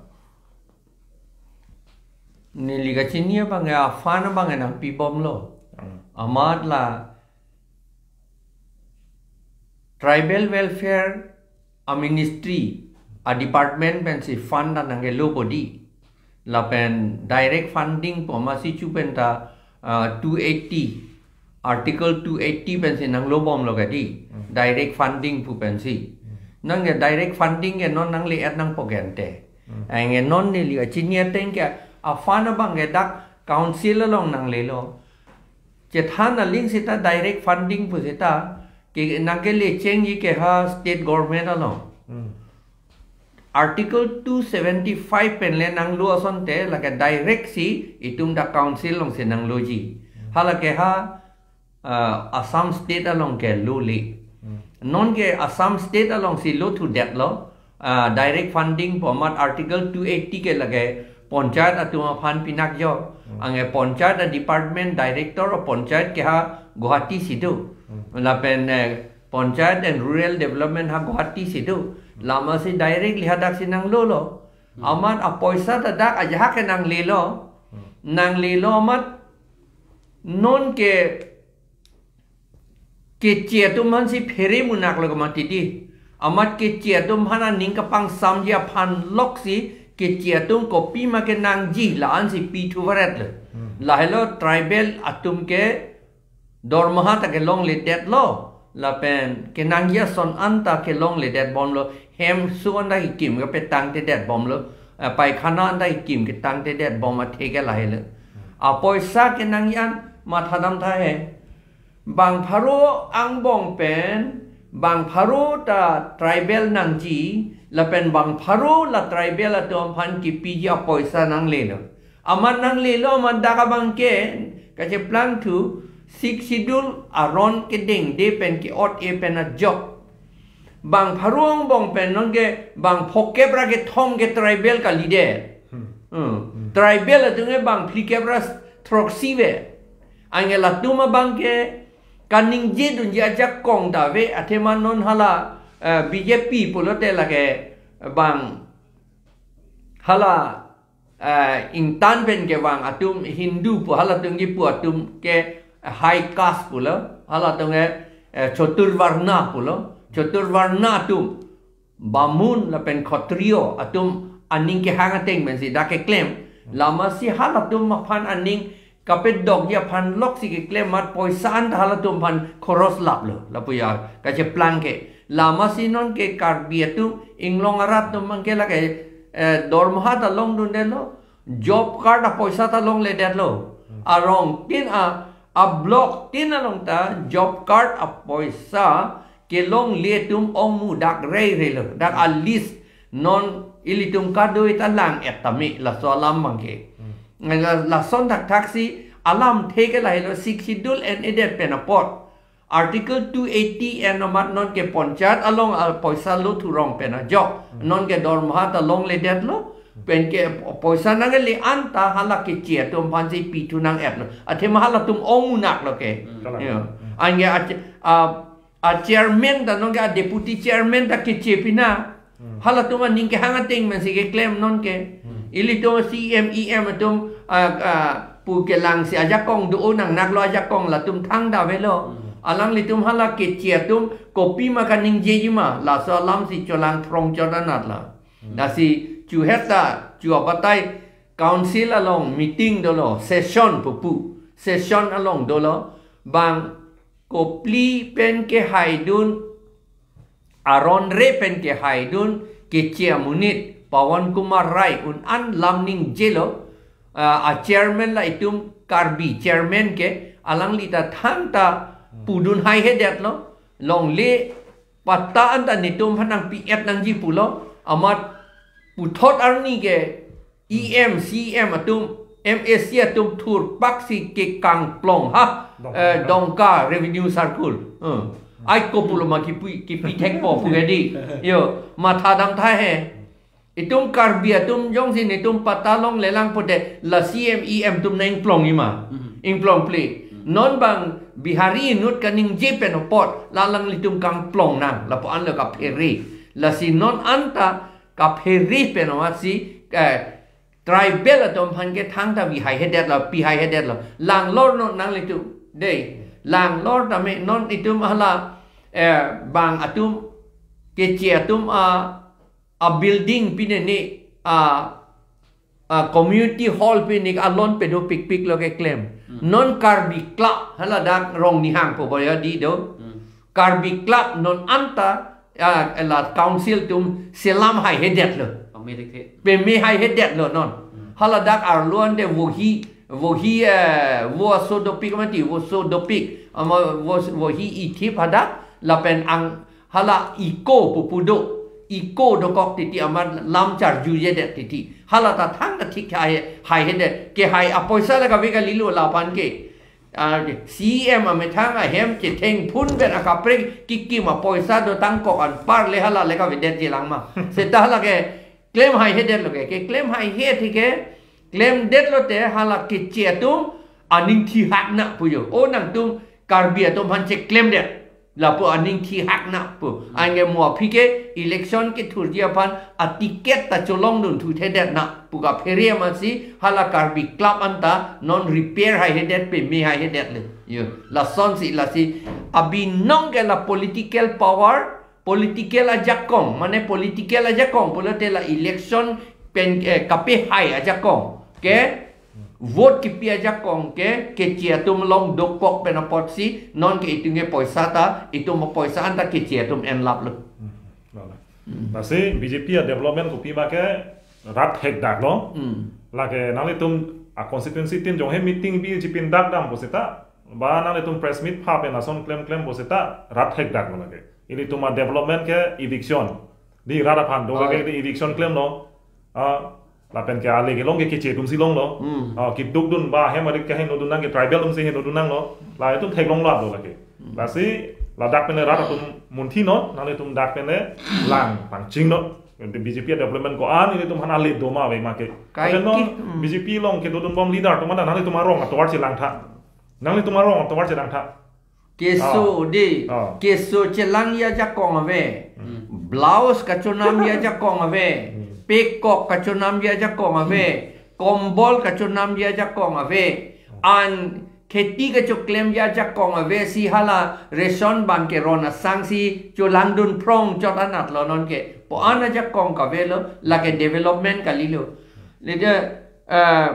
Neli kachini abang ya a fund abang ya nangpibomlo. Hmm. Amat la tribal welfare a ministry a department pensi fund ta nangkelo bodi. Lapen direct funding pu amatsi chu penta, ah, two eighty, Article two eighty pensi nanglobomlo kadi. Hmm. Direct funding pu pensi. Hmm. Nangke direct funding ke non nangle-et nangpo ke ante. Hmm. Anke non neli kachini ateng ke a fund abang ke dak council along nanglelo. Chethan aling seta direct funding pu seta ke nangkele chengji ke ha state government along. Hmm. Article two seventy-five pen le nanglo asonte lake direct si itum dak council alongsi nangloji. Hmm. Halake ha, ah, Assam state along ke lole. Hmm. Nonke Assam state alongsi lothudetlo. Ah, direct funding pu amat Article two eighty ke lake panchayat atum aphan pinak jo. Hmm. Anke panchayat a department director of panchayat ke ha Guwahati si do. Hmm. Lapen, eh, Panchayat and Rural Development ha Guwahati si do. Hmm. Lamasi directly hadak si nanglolo. Hmm. Amat a poisa ta dak ajahak ke nanglelo. Hmm. Nanglelo amat nonke keche atum aphansi phere munak lo kemati di. Amat keche atum aphan aning kapangsamji aphan loksi keche atum kopima kenangji la-ansi pithu varet lo. Hmm. Lahelo tribal atum ke dormaha ta kelongledetlo. Lapen kenangji ason anta kelongledetbomlo. Hem su anta kikim kapetangtedetbomlo. Eh, paikhana anta kikim ketangtedetbom athe ke lahelo. Hmm. A poisa kenangji an mathadam tha he. Bang pharo angbong pen, bang pharo ta tribal nangji, lapen bang pharo la tribal atum aphan kipiji apoisa nanglelo. Amat nanglelo amat dak abang ke, kacheplangthu, Sixth Schedule aron kedengde pen ke-ot-e pen ajok. Bang pharo angbong pen nonke bang phokep ra kethom ke tribal kalidet. Hmm. Hmm. Hmm. Tribal atum ke bang phlikep ra throksi ave. Anke latum abang ke kaningje dunji ajakong ta ave, athema non hala, eh, B J P pulote lake bang hala, eh, ingtan pen kevang atum Hindu pu halatum kipu atum ke high caste pulo, halatum ke, eh, Chaturvarna pulo, Chaturvarna atum, Bamun lapen Khatriyo atum aning kehang ateng pensi dak keklem. Lamasi halatum aphan aning kapadokji aphan loksi keklem amat poisa anta halatum aphan khoros laplo. Lapu ya kacheplang ke. Lamasi nonke Karbi atum inglong arat atum abang ke lake, eh, dormaha ta longdundetlo. Job card apoisa ta longledetlo. Hmm. Arong tin a, a block tin along ta job card apoisa kelongle atum ongmu dak rei rei lo. Dak a list non ilitum kadoi ta lang-et tame laso alam abang ke. Hmm. La, lason thakthak si alamthe ke lahelo Sixth Schedule en-edet pen apot. Article two eighty en amat nonke panchayat along apoisa lothurong pen ajok. Hmm. Nonke dormaha ta longledetlo. Hmm. Penke poisa nangle anta hala keche atum aphansi pithu nang-etlo. Athema halatum ongmunak lo ke. Hmm. Kalang. Ya. Hmm. Anke a, a, a chairman ta nonke a deputy chairman ta keche pina. Hmm. Halatum aning kehang ateng pensi keklem nonke. Hmm. Ilitum C M, E M atum, ah, ah, pu kelangsi ajakong do-o nangnaklo, ajakong latum thangta avelo. Hmm. Alanglitum hala keche atum kopima kaningjeji ma, laso alamsi cholang phrong chodanat la. Hmm. Lasi chu heta, chu abatai council along meeting dolo, session pupu, session along dolo, bang Kopili pen kehaidun, aron re pen kehaidun, keche amonit, Pawan Kumar Rai un an lam ningjelo, ah, a chairman la itum Karbi chairman ke, alangli ta thangta pudun haihedetlo, longle patta anta netum aphan nangpi-et nangji pulo, amat puthot arni ke, E M, C E M atum, M A C atum thurpaksi kekangplong ha, Dongka, eh, Dongka. Dongka Revenue Circle. Hmm. Ai ko pulo ma kipi, kipi thekpo pu ke di. Yo, matha dam tha he. Itum Karbi atum jongsi netum patta longle lang pote la C M E M atum nangplong-i ma. Hmm. Ingplongple. Hmm. Non bang Bihari inut kaningje pen apot la alanglitum kangplong nang, lapu-an lo kaphere. Lasi non anta kaphere pen amatsi, eh, tribal atum aphan ke thangta vi haihedet lo, pi haihedet lo. Langlor non nanglitum. Dei. Langlor tame non itum hala, eh, bang atum, Keche atum a, a building pine ne, a, a community hall pine a loan pedo pikpik lo keklem. Hmm. Non Karbi Club haladak Rongnihang pu boya di do. Hmm. Karbi Club non anta, a, la council atum selam haihedet lo. Pame dik the. Pame haihedet lo non. Hmm. Haladak arlo-an de vohi, vohi, eh, vo aso dopik mati, vo aso dopik. Ama vo, vohi ithip hadak lapen ang hala iko pupu do. Iko dokok titi amat lam charjujedet titi. Hala ta thangta thik hai, haihedet. Kehai apoisa le kave kalilo lapu-an ke. Ah, C M amethang ahem chethengphun pen akaprek kikim apoisa dotang kok anpar le hala le kavedetji lang ma. Seta hala keklem haihedet lo ke. Keklem haihe thike, klemdet lote hala Keche atum aning thihak na pu jo. O nangtum Karbi atum aphan cheklemdet. Lapu aning thihak na pu. Anke mo aphi ke election kethurji aphan a ticket ta cholongdun thuthedet na pu kaphere amatsi hala Karbi Club anta non repair haihedet, pame haihedet le. Yo, lasonsi lasi abinong ke la political power, political ajakong, mane political ajakong pulote la election pen, eh, kapehai ajakong ke, vote kipi ajakong ke, Keche atum along dokok pen apotsi non ke itum ke poisa ta, itum poisa anta Keche atum enlap lo. Hmm, lo la. Hmm. Lasi B J P a development kopi ma ke rat hekdak lo. Hmm. Lake nanglitum a constituency tin jong he meeting bi chipindak dam pusita. Ba nanglitum press meet pha pen ason klemklem pusita rat hekdak lo lake. Ilitum a development ke eviction. Di rat aphan do Oi. ke di eviction klemlo. Ah, lapen ke ale kelong ke Keche atumsi longlo. Hmm. Ah, kedukdun ba hem adik ke henodun nang ke tribal atumsi henodun nanglo. La itum theklong lo ado lake. Hmm. Lasi ladak pen le rat atum munthi non, nanglitum dak pen le lang pangching non. B J P development ko-an ilitum aphan ale do ma ave ma ke. Kai Lapen non ki, hmm. B J P along kedodunbom leader atum anta nanglitum arong atovar chelang tha. Nanglitum arong atovar chelang tha. Keso Ah. de, Ah. keso chelangji ajakong ave. Hmm. Blouse kachonamji ajakong ave. Hmm. Pekok kachonamji ajakong ave. Kombol kachonamji ajakong ave. An kheti kachoklemji ajakong ave si hala ration bang keron asangsi cholangdun phrong chot anat lo non ke. Po-an ajakong kavelo, lake development kalilo. Lede, eh,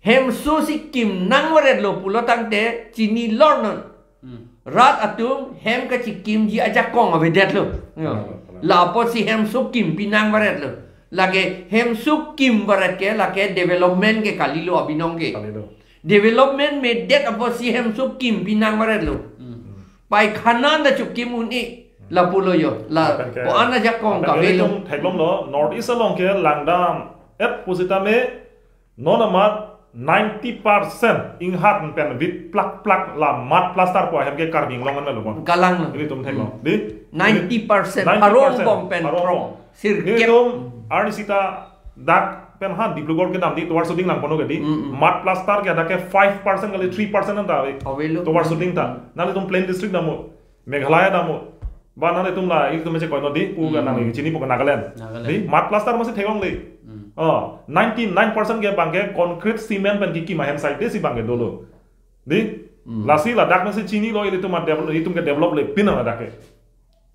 hemso si kim nangvaret lo pulo tangte chinilor non. Hmm. Rat atum hem kachikimji ajakong avedet lo. Yo. Kalang, kalang. Lapotsi hemso kimpi nangvaret lo. Lake hemso kimvaret ke lake development ke kalilo abinong ke. Kalilo. Development medet apotsi hemso kimpi nangvaret lo. Hmm. Paikhana ta chokim un-e lapulo yo. La Lapen ke, po-an ajakong lapen ke kavelo. Itum theklong lo, North East along ke langdam et pusitame non amat ninety percent inghat pen vit plak plak la mud plaster pu ahem ke Karbi Anglong an lo bon. Kalang lo. Ilitum theklong. Hmm. Di? Ninety percent. Ninety percent. Pharong bom pen Pharong phrong. Bom. Sirkep. Ilitum arni sita dak pen ha Dibrugarh kedam di tovar shooting lang pono ke di. Hmm, hmm. Mud plaster ke dak ke five percent kali three percent anta ave. Avelo. Tovar shooting ta. Nanglitum plain district damo. Meghalaya damo. Ba nanglitum la, ilitum mece koino di, pu Hmm. nang chinipo ke Nagaland. Nagaland. Di, mud plaster masi theklong di. Hmm. Oh, ninety-nine percent ke bang ke concrete cement pen kikim ahem side si bang ke dolo. Di, Hmm. lasi ladak masi chinilo ilitum a develop, ilitum ke develop le pin ladak ke.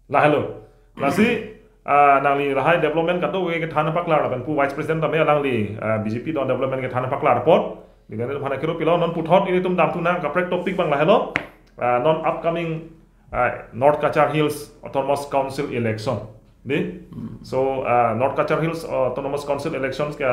Lahelo. Lasi, ah, nangli lahai development kadokave kethan paklar lapen pu Vice President tame alangli, ah, B J P do development kethan paklar apot. Di nanglitum aphan kiro pilo non puthot ilitum damthu nang kaprek topic bang lahelo. Ah, non upcoming ah, North Cachar Hills Autonomous Council election. Di? Hmm. So, ah, North Cachar Hills Autonomous Council elections ke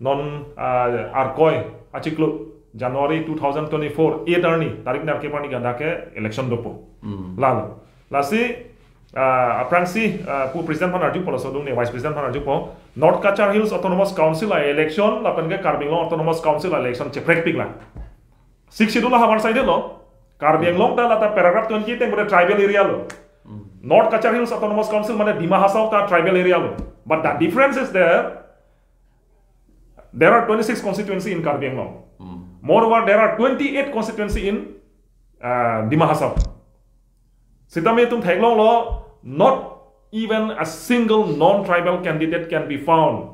non, ah, Arkoi achiklo January two thousand twenty-four, eight arni, tarik nerkep arni ganda ke election dopo. Hmm. Lalo. Lasi, ah, aphrangsi, ah, pu president aphan arjupo, laso adung ne vice president aphan arjupo, North Cachar Hills Autonomous Council a-election lapen ke Karbi Anglong Autonomous Council a-election cheprekpik lang. Sixth Schedule ahavar saidelo. Karbi Anglong ta lata paragraph twenty ateng pada tribal area lo. North Cachar Hills Autonomous Council mane Dima Hasao ta tribal area lo. But the difference is there. There are twenty-six constituency in Karbi Anglong. Moreover, there are twenty-eight constituency in, uh, Dima Hasao. Sitame itum theklonglo, not even a single non-tribal candidate can be found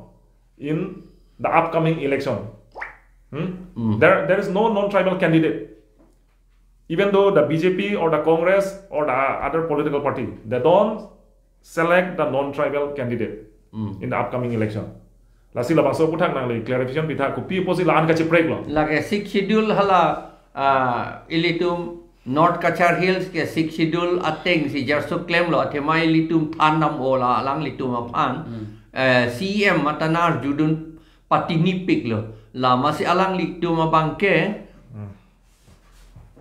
in the upcoming election. Hmm? There, there is no non-tribal candidate. Even though the B J P or the Congress or the other political party, they don't select the non-tribal candidate in the upcoming election. Lasi labangso aputhak nangli clarification pitha, kopi apotsi la-an kachepreklo. Lake Sixth Schedule hala, ah, ilitum North Cachar Hills ke Sixth Schedule atengsi jarso klemlo, athema ilitum thandam-o la alanglitum aphan. Eh, C E M mate nangkarjudun patinipiklo. Lamasi alanglitum abangke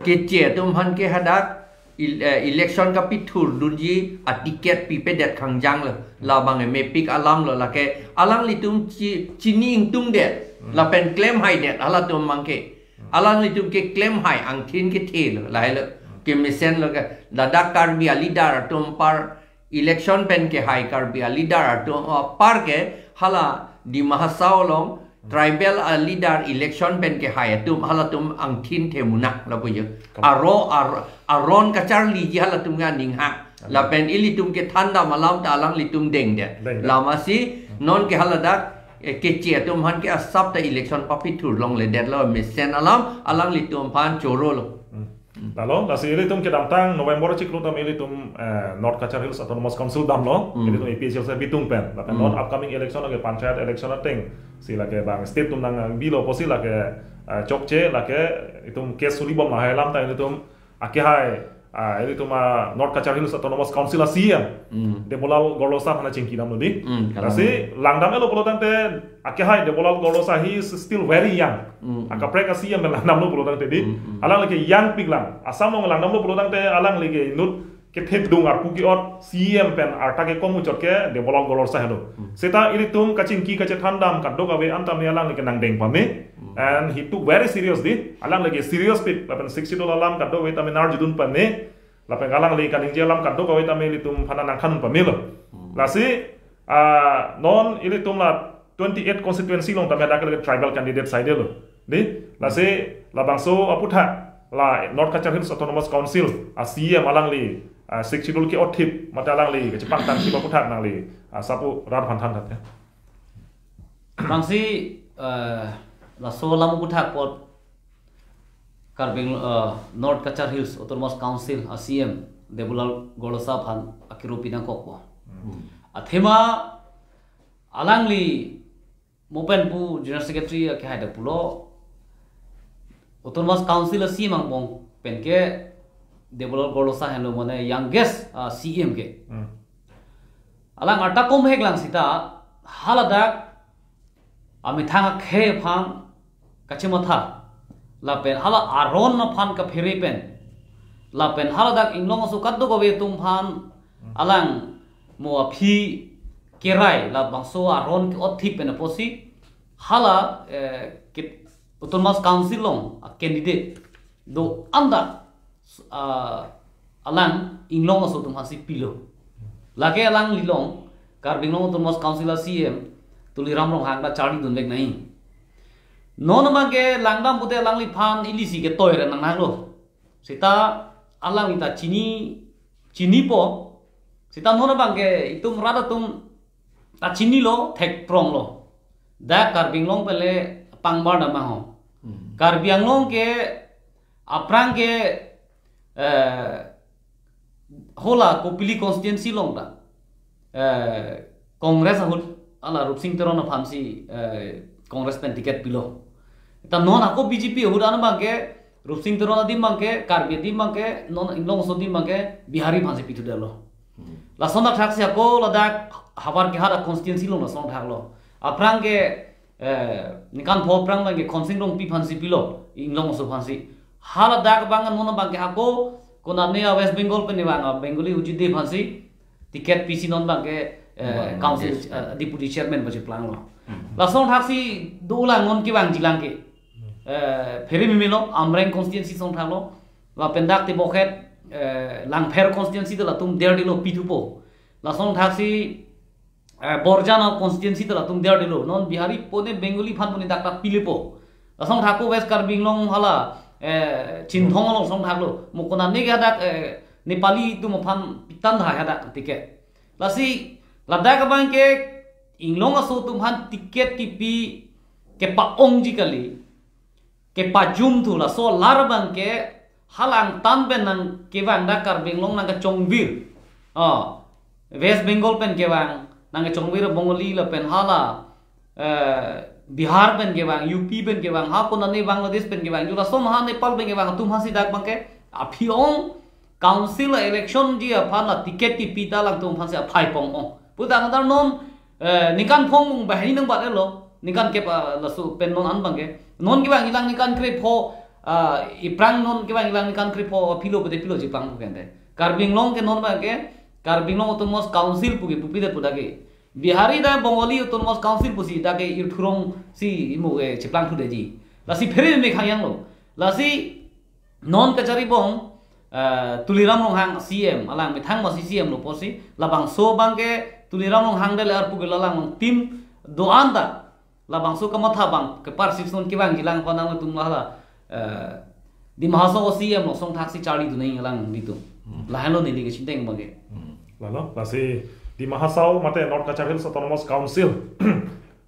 Keche atum aphan ke hadak il-, eh, election kapithurdunji a-ticket pipedet khangjang lo. Labang mepik alam lo, lake alanglitum chi-, chini ingtungdet. Lapen klemhaidet halatum abangke. Alanglitum ke klemhai angthin kethe lo, lahai lo. Kemesen lo ke, ladak Karbi a-leader atum apar election pen kehai, Karbi a-leader atum apar ke hala Dima Hasao along tribal a-leader election pen kehai atum, halatum angthin themunak lapu jo. Kam- Aro, ar-, aron kacharliji halatum ke aning hang. Aning. Lapen ilitum kethandam alam ta alanglitum dengdet. Dengdet. Lamasi non ke haladak, eh, keche atum aphan ke asap ta election papithur longledetlo, mesen alam alanglitum aphan choro lo. Hmm. Lalo, lasi ilitum kedamtang November achiklo tame ilitum, eh, North Cachar Hills Autonomous Council damlo, hmm, ilitum A P H L C bitung pen. Lapen, hmm, non upcoming election lake panchayat election atengsi lake bang state atum nangbilo apotsi lake, eh, chokche lake itum case solibom lahai alam ta ilitum akehai, ah, ilitum, ah, North Cachar Hills Autonomous Council a-C E M, hmm, Debolal Gorlosa aphan chingki damlo dei. Hmm, kalang. Lasi langdam-etlo pulo tangte akehai Debolal Gorlosa, he is still very young. Hmm, hmm. Akaprek a-C E M langdamlo pulo tangte dei. Hmm, hmm. Alangli ke young pik lang. Assam along langdamlo pulo tangte alangli ke inut kethedung arpu ke-ot C E M pen arta kekom muchot ke Debolal Gorlosa helo. Hmm. Seta ilitum kachingki kachethandam kadokave an tame alangli ke nangdeng pame. Hmm. And he took very serious dei. Alangli ke serious pik. Lapen Sixth Schedule alam kadokave tame nangkarjudun pame. Lapen alangli kaningje alam kadokave tame ilitum aphan nangthan pamelo. Hmm. Lasi, ah, non ilitum la twenty-eight constituency along tame dak ke tribal candidate saidelo. Dei, lasi labangso aputhak la North Cachar Hills Autonomous Council a-C E M alangli, ah, Sixth Schedule ke-othip mate alangli kachepangtangthip aputhak nangli, ah, sapu rat aphan thantha ya. Bangsi, eh, laso alam aputhak apot Karbi Ang-, eh, North Cachar Hills Autonomous Council a-C E M Debolal Gorlosa aphan akiru pinangkokpo. Hmm. Athema alangli mo pen pu General Secretary akehai ta pulo, Autonomous Council a-C E M angbong pen ke Debolal Gorlosa henlo, mane youngest, ah, C E M ke. Hmm. Alang arta komhek lang seta haladak amethang akhei aphan kachematha, lapen hala aron aphan kaphere pen, lapen haladak inglong aso kadokave atum aphan alang mo aphi kerai labangso aron ke-othip pen apotsi hala, eh, ke Autonomous Council along a-candidate do-an ta, ah, alang inglong aso atum aphansi pilo. Lake alanglilong Karbi Anglong Autonomous Council a-C E M Tuliram Ronghang ta charlidunvek nangji. Non abangke langdam pute alangliphan ilisi ketoi re nangnanglo. Seta alangli ta chini, chinipo. Seta non abangke itum rat atum ta chinilo, thekpronglo. Dak Karbi Anglong pen le pangbar dam ahong. Hmm. Karbi Anglong ke aphrang ke, eh, hala Kopili constituency along ta, eh, Congress ahut hala Rupsing Teron aphansi, eh, Congress pen ticket pilo. Ta non ako B J P ahut an abangke Rupsing Teron adim abangke, Karbi adim abangke, non inglong aso adim abangke Bihari aphansi pithudetlo. Hmm. Lason athaksi ako ladak havar kehat a-constituency along lason athaklo. Aphrang ke, eh, ningkan pho aphrang abangke Khonsing Rongpi aphansi pilo, inglong aso aphansi. Haladak abang non abangke ako, konane a-West Bengal pen vang a-Bengali hujide aphansi, ticket pisi non abangke eh, Bang council Desh. Eh, deputy chairman pacheplanglo. Hmm. Lason thaksi dolang non kevangjilang ke. Eh, phere mimilo Amreng constituency song thaklo. Lapen dak te bokhet eh, Langpher constituency de latum derdelo pithupo. Lason thaksi eh, Borjan constituency de latum derdelo. Non Bihari pone Bengali aphan pone dak dak pilepo. Lason thakpo West Karbi Anglong hala eh, Chinthong along song thaklo. Mo konane ke hadak eh, Nepali atum aphan pitang tha hadak ticket. Lasi ladak abangke inglong aso atum aphan ticket kipi kepa-ongji kali. Kepajum thu laso alar abangke hala angtan pen nangkevang dak Karbi Anglong nangkachongvir. Oh, West Bengal pen kevang nangkachongvir Bengali lapen hala eh, Bihar pen kevang, U P pen kevang, ha konane Bangladesh pen kevang, ju lason ha Nepal pen kevang atum aphansi dak abangke aphi-ong council election ji aphan la ticket kipi ta alangtum aphansi aphai pong-ong. Putang antar non eh, ningkan phong mung bahini nangbat-etlo. Ningkan kep ah, laso pen non an abangke. Non kevangjilang ningkan krepho ah, iphrang non kevangjilang ningkan krepho philo pute philo cheplang pu kente. Karbi Anglong ke non abangke Karbi Anglong Autonomous Council pu ke pupi det pu dak ke. Bihari dak Bengali Autonomous Council pusi dak ke irthurong si imo ke cheplang thudetji. Lasi phere me khangyanglo. Lasi non kacharibom eh, Tuliram Ronghang C M alang methang masi C M lo pusi labangso abangke Tuliram Ronghang dele arpu ke lalang team do-an ta labangso kamatha abang kepar six non kevangjilang aphan nangtum hala eh, Dima Hasao C M lo song thaksi charlidun nangji alanglitum. Hmm. Lahenlo neli kechingthang abangke. Hmm. Lalo, lasi Dima Hasao mate North Cachar Hills Autonomous Council.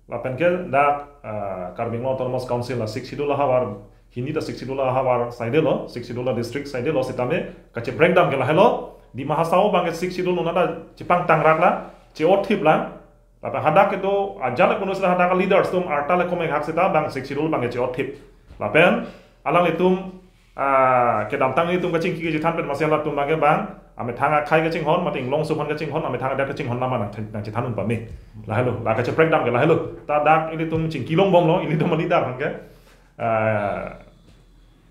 Lapen ke dak eh, Karbi Anglong Autonomous Council la Sixth Schedule ahavar, hini ta Sixth Schedule ahavar saidelo, Sixth Schedule district saidelo, sitame kacheprek dam ke lahelo, Dima Hasao abangke Sixth Schedule nona ta chepangtang rakla, che-otthip lang, lapen hadak kedo ajal kono sila hadak leaders atum arta le komeng hak seta abang Sixth Schedule abangke che-otthip. Lapen alanglitum ah, kedamtang ilitum kachingki kachethan pen masi latum abangke bang amethang akhai kachinghon, mate inglong aso aphan kachinghon, amethang adet kachinghon nama nang, nangchethan un pame. Lahelo, la kacheprek dam ke lahelo. Ta dak ilitum chingki longbomlo, ilitum leader aphan ke. Ah,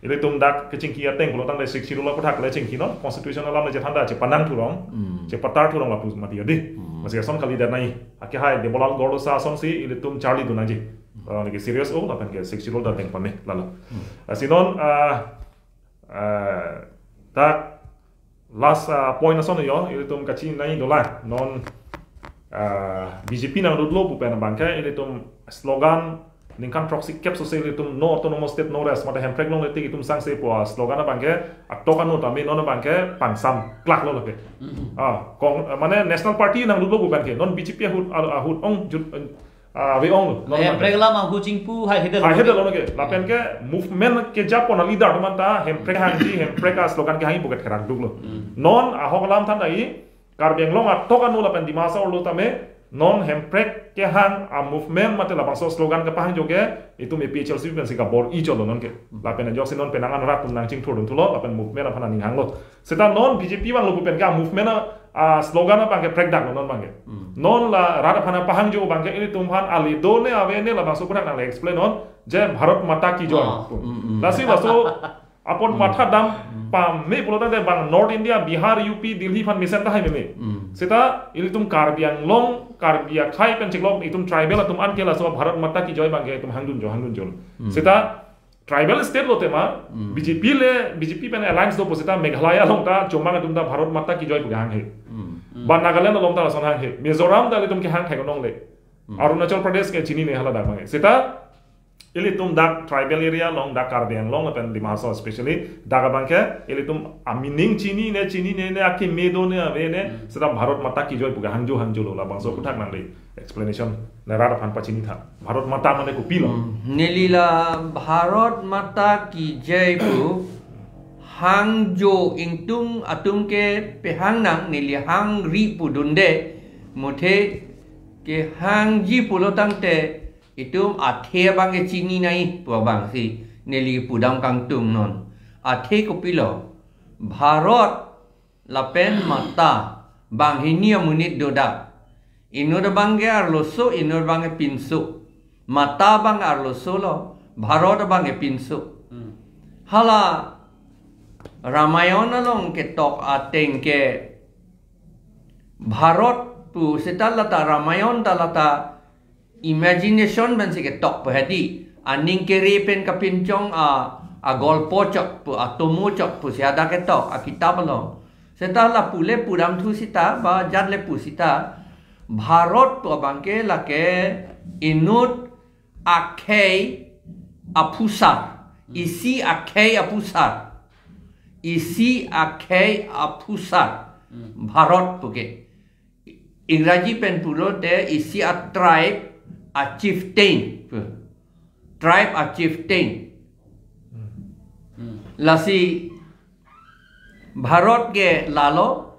ilitum dak kachingki ateng pulo tangte Sixth Schedule aputhak le chingki non, constitution alam le chethan ta chepanang thurong, Hmm. chepatar thurong lapu mati adi. Hmm. Masi ason kalidet nai. Akehai Debolal Gorlosa asonsi ilitum charlidun nangji. Ah, niki serious o, lapen ke Sixth Schedule ta deng pame, lalo. Hmm. Ah, si non, ah, ah, dak last ah, point ason yo, ilitum kachinai dolang. Non ah, B J P nangdotlo pu pen abangke, ilitum slogan ningkan throksi kep sose ilitum no autonomous state no rest, mate Hemprek longle tik itum sangse pu ah, slogan abangke, atok anu tame non abangke pangsam klaklo lake. Mhm. Ah, kong, mane National Party nangdotlo pu pen ke, non B J P ahut, ah, ahut ong jut, ah, ave onglo. Non Hemprek abangke. Lam ahut chingpu hai hede lo. Hai hede lo ke. Lapen ke movement kejapon a leader atum anta Hemprek hangji, Hemprek a slogan kehangji pu ke therak duklo. Hmm. Non ahok alam than dai, Karbi Anglong atok anu lapen Dima Hasao arlo tame, non Hemprek kehang a movement mate labangso slogan kepahang ajoke, itum A P H L C pensi kabor-i chotlo non ke. Lapen ajoksi non penang anrat atum nangchingthurdun thulo, lapen movement aphan aning hanglo. Seta non B J P vanglo pu pen ke a movement a, a slogan abangke prekdaklo non abangke. Hmm. Non la rat aphan pahangjo abangke ilitum aphan ale done avene labangso aputhak nangle explain non, Jai Bharat Mata Ki Joy. Ah, hmm, hmm. Lasi laso apot Hmm. matha dam Hmm. pame pulo tangte bang North India, Bihar, U P, Delhi aphan mesen tahai meme. Hmm. Seta ilitum Karbi Anglong, Karbi akhai pen chiklo itum tribal atum an ke laso Bharat Mata Ki Joy abangke itum hangdunjo, hangdunjo. Hmm. Seta tribal state lo tema, Hmm. B J P le, B J P pen alliance do pu seta Meghalaya along ta, Chomang atum ta Bharat Mata Ki Joy pu hanghe. Hmm. Hmm. Ba Nagaland along ta lason hanghe. Mizoram ta ilitum kehang khai konongle. Hmm. Arunachal Pradesh ke chinine hala dak abangke. Seta ilitum dak tribal area along, dak Karbi Anglong lapen Dima Hasao especially, dak abangke ilitum a meaning chinine, chinine ne, akeme done avene, Hmm. seta Bharat Mata Ki Joy pu hangjo, hangjolo labangso aputhak nangle explanation ne rat aphan pachini tha. Bharat Mata mane kopilo? Hmm, neli la Bharat Mata Ki Joy pu hangjo ingtung atum ke pehang nang, neli hangri pudunde, muthe kehangji pulo tangte itum athe abangke chini nai pu abangsi neli pudam kangtung non. Athe kopilo? Bharat lapen Mata banghini amonit dodak. Inut abangke arloso, inut abangke pinso. Mata abang arloso lo, Bharat abangke pinso. Hmm. Hala Ramayan along ketok ateng ke Bharat pu seta lata Ramayan ta lata imagination pensi ketok pu hedi. Aning kere pen kapinchong a, a golpo chok pu, atomo chok pusi hadak ketok a kitap along. Seta la pule pudam thu seta ba jat le pu seta Bharat pu abangke lake inut akhei aphusar. Isi akhei aphusar. Isi akhei aphusar. Bharat puke. Ingraji pen pulote isi a tribe a chieftain. Tribe a chieftain. Lasi Bharat ke lalo,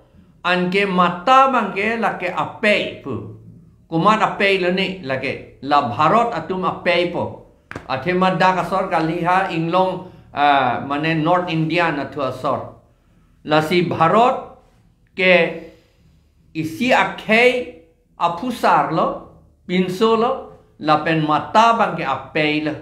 anke Mata abangke lake apei pu. Komat apei lo ne lake. La Bharat atum apei po. Athema dak asor kali ha inglong, ah, mane North Indian athu asor. Lasi Bharat ke isi akhei aphusar lo, pinso lo, lapen Mata abangke apei lo.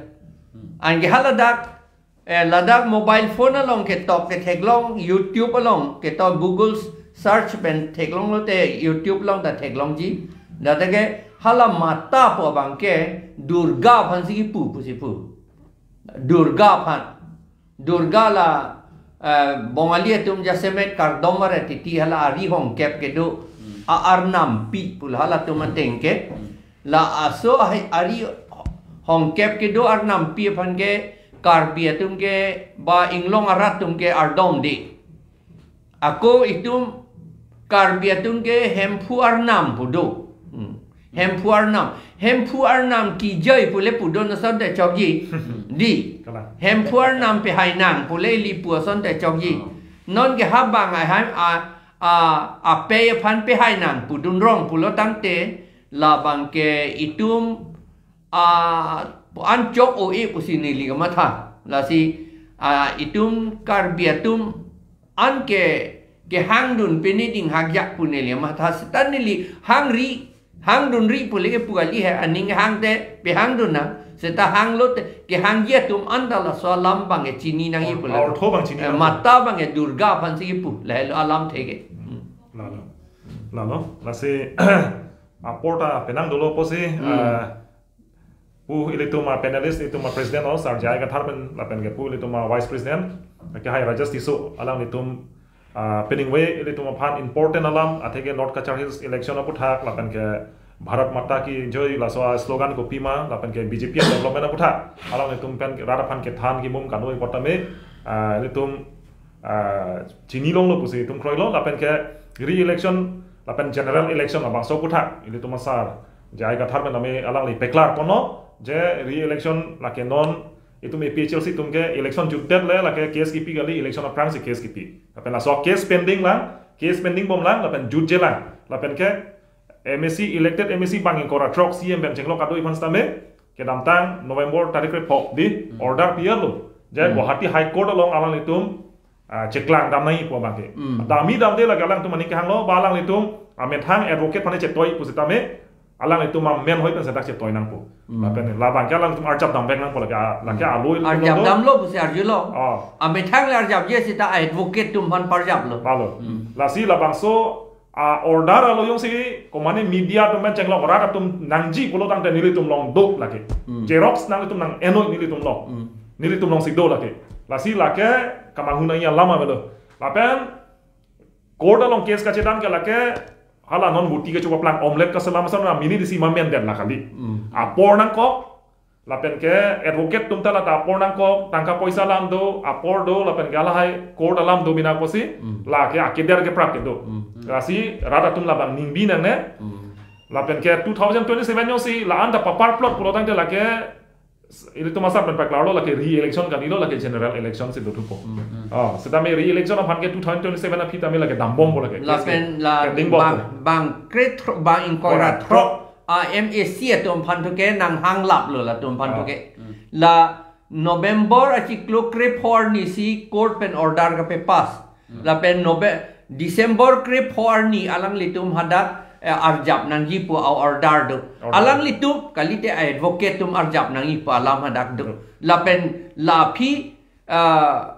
Anke haladak, eh, ladak mobile phone along ketok ke theklong, YouTube along ketok, Google search pen theklong lote YouTube along ta theklongji. Data ke hala Mata pu abangke Durga aphansi kipu pusi pu. Durga aphan. Durga la, eh, Bongali atum jasemet kardom mare titi hala ari hongkep kedo. A arnampi pu la halatum ateng ke. La aso ahi ari hongkep kedo arnampi aphan ke Karbi atum ke ba inglong arat atum ke ardom de. Ako itum Karbi atum ke Hemphu arnam pu do. Hmm. Hemphu arnam. Hemphu arnam kijai pule pu do na asonte chokji. Di. Kalang. Hemphu arnam pehai nang pule ili pu asonte chokji. Oh. Non ke habang a, a, a, apei aphan pehai nang pudun rong pulo tangte labangke itum a, an chok o-e pusi neli kamatha. Lasi, a, itum Karbi atum anke kehangdun pini ding hakjak pu neli matha seta neli hangri, hangdunri pule ke pu kali he, aning hangte pehangdun nang, seta hanglote kehangji atum anta laso alam abangke chini nangji pule. Ortho abang chini nang. Mata abangke Durga aphansi kipu, lahelo alamthe ke. Hmm. Lalo. Lalo. Lasi apor ta penang dolo pusi, hmm, eh, pu ilitum a panelist, ilitum a president o, Sar J I Kathar pen, lapen ke pu ilitum a vice president, ke hai Rajesh Tisso, alanglitum, ah, peningve ilitum aphan important alam, atheke North Cachar Hills election aputhak, lapen ke Bharat Mata Ki Jai laso a slogan kopima, lapen ke B J P a development aputhak, alanglitum pen rat aphan kethan kimum kanoi potame, ah, ilitum, ah, chini longlo pusi itum kroilo, lapen ke re-election, lapen general election labangso aputhak, ilitum a Sar J I Kathar pen tame alangli peklar ponlo, je re-election lake non itum A P H L C atum ke election jutdet le lake case kipi kali, election aphrangsi case kipi. Lapen laso case pending lang, case pending bom lang, lapen jutje lang. Lapen ke M A C, elected M A C bang ingkoi ra throk C M pen chenglok kado-i aphan sitame, kedamtang November tarik krepho di, hmm, order pi-etlo. Je, hmm, Guwahati High Court along alanglitum ah, cheklang dam nangji pu abangke. Hmm. Damji damde lake alangtum aning kehanglo, ba alanglitum amethang advocate aphan chetoi pusitame, alanglitum amen hoi pen sedak chetoi nangpo. Hmm. Lapen labangke alangtum arjap damvek nangpo lake, ah, lake, hmm, alo ilitum arjap do. Damlo pusi arjulo. Oh. Amethang le arjapji seta advocate atum aphan parjaplo. Lalo. Hmm. Lasi labangso a order alo jongsi komane media atum pen chenglok rat atum nangji pulo tangte nelitum along do lake. Hmm. Xerox nanglitum nang-enoi nelitum along. Hmm. Nelitum alongsi do lake. Lasi lake kamanghu nangji alam avelo. Lapen court along case kachedan ke lake hala non buti kachepaplang omelette kaselam asam na mini disi mamen den la kali. Hmm. Apor nangkok, lapen ke advocate atum ta lata apor nangkok, tangka poisa alam do, apor do, lapen ke lahai court alam do mina pusi, hmm, lake akeder keprap kedo. Hmm. Lasi rat atum labang ningbi nangne. Hmm. Lapen ke two thousand twenty-seven jongsi la-an ta paparplot pulo tangte lake ilitum asap pen paklarlo lake re-election kalilo, lake general election si dothupo. Hmm, hmm. Oh, sitame re-election aphan ke two thousand twenty-seven aphi tame lake dambompo lake. Lapen la pending bompo. Bang, bang kre thro-, bang ingkoi ra throk. Throk. A M A C atum aphan thu ke nanghanglaplo latum aphan thu ke. Ah. Hmm. La November achiklo krepho arni si court pen order kapepass. Hmm. Lapen Nove-, December krepho arni alanglitum hadak, eh, arjap nangji pu a order do. Order. Alanglitum kalite advocate atum arjap nangji pu alam hadak do. Hmm. Lapen la aphi, ah,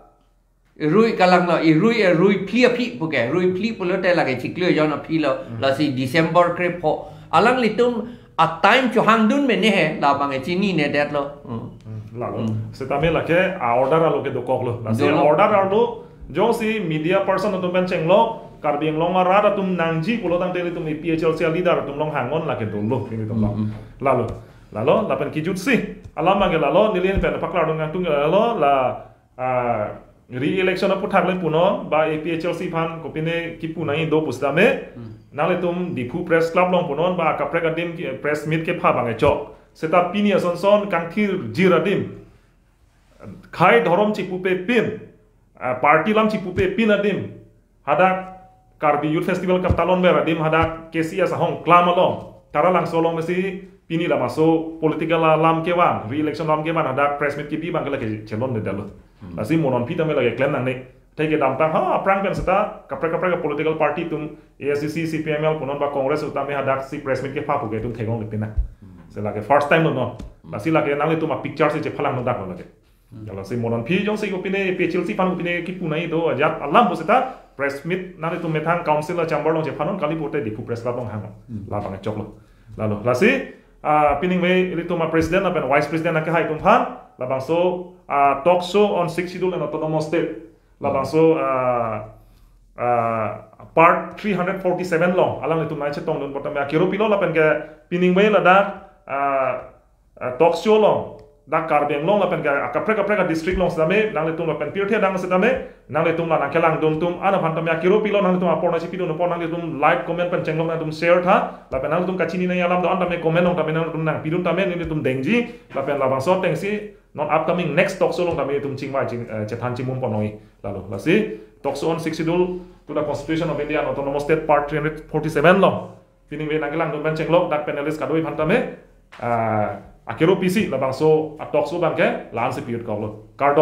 Rui kalang lo, irui, rui phli aphi puke, rui phli pulote lake chiklo jon aphi lo, lasi December krepho. Alanglitum a time chohangdun mene he, labang e chininedet lo. Hmm. Hmm, lalo. Hmm. Setame lake a order alo ke dokok lo. Lasi dolo. Order alo, jongsi media person atum pen chenglo, Karbi Anglong arat atum nangji pulo tangte ilitum A P H L C a leader atum along hang-on lake dolo, ilitum lo. Hmm, hmm. Lalo, lalo, lapen kijutsi. Alam abangke lalo, neli pen paklardun nangtung lalo, la, ah, re-election aputhak le punon, ba A P H L C aphan kopine kipu nangji do pusitame, Hmm. nanglitum Diphu Press Club along punon, ba kaprek adim ki, press meet kepha abang e chok. Seta pini asonson kangthir jir adim, khei dhorom chipupepin, ah, party alam chipupepin adim, hadak Karbi Youth Festival kaptalon ber adim hadak K C S ahong klam along, Taralangso along mesi pini lamaso political alam kevan, re-election alam kevan, hadak press meet kipi abangke lake chelonledetlo. Hmm. Lasi mo non aphi tame lake klem nangne. Theke damtang ha, aphrang pen seta, kaprek kaprek political party atum, A I C C, C P I M L, punon ba Congress atum tame hadak si press meet kepha puke itum theklonglepin na. Hmm. Se lake first time lo non. Hmm. Lasi lake nanglitum a picture si chephalang nodak lo lake. Hmm. Lasi mo non aphi jongsi kopine A P H L C aphan kopine kipu nangji do ajat alam puseta press meet nanglitum methang council a chamber along chephanon kali pute Diphu Press Club along hang. Hmm. Labang e choklo. Lalo. Lasi, ah, pining me ilitum a president lapen vice president akehai atum aphan, labangso, ah, talk show on sixth schedule and autonomous state. Labangso, ah, ah, part three hundred forty-seven along, alanglitum nangchetongdun apot tame akero pilo lapen ke pining me ladak, ah, ah, talk show along, dak Karbi Anglong lapen ke kaprek kaprek district along setame, nanglitum lapen pirthe adang setame, nanglitum la nangkelangdun atum, an aphan tame akero pilo, nanglitum apor nangchipidun apor, nanglitum like, comment pen chenglok, nanglitum share tha, lapen nanglitum kachini nangji alam do-an tame comment along tame nanglitum nangpidun tame, nanglitum dengji, lapen labangso atengsi, non upcoming next talk show along tame itum chingvai ching, eh, chethan chimum ponnoi. Lalo, lasi, talk show on sixth schedule to the Constitution of India and Autonomous State Part three hundred forty-seven along. Pining me nangkelangdun pen chenglok dak panelist kadoi aphan tame, ah, akero pisi labangso a talk show abangke la-an si pi-ut koklo. Kardom.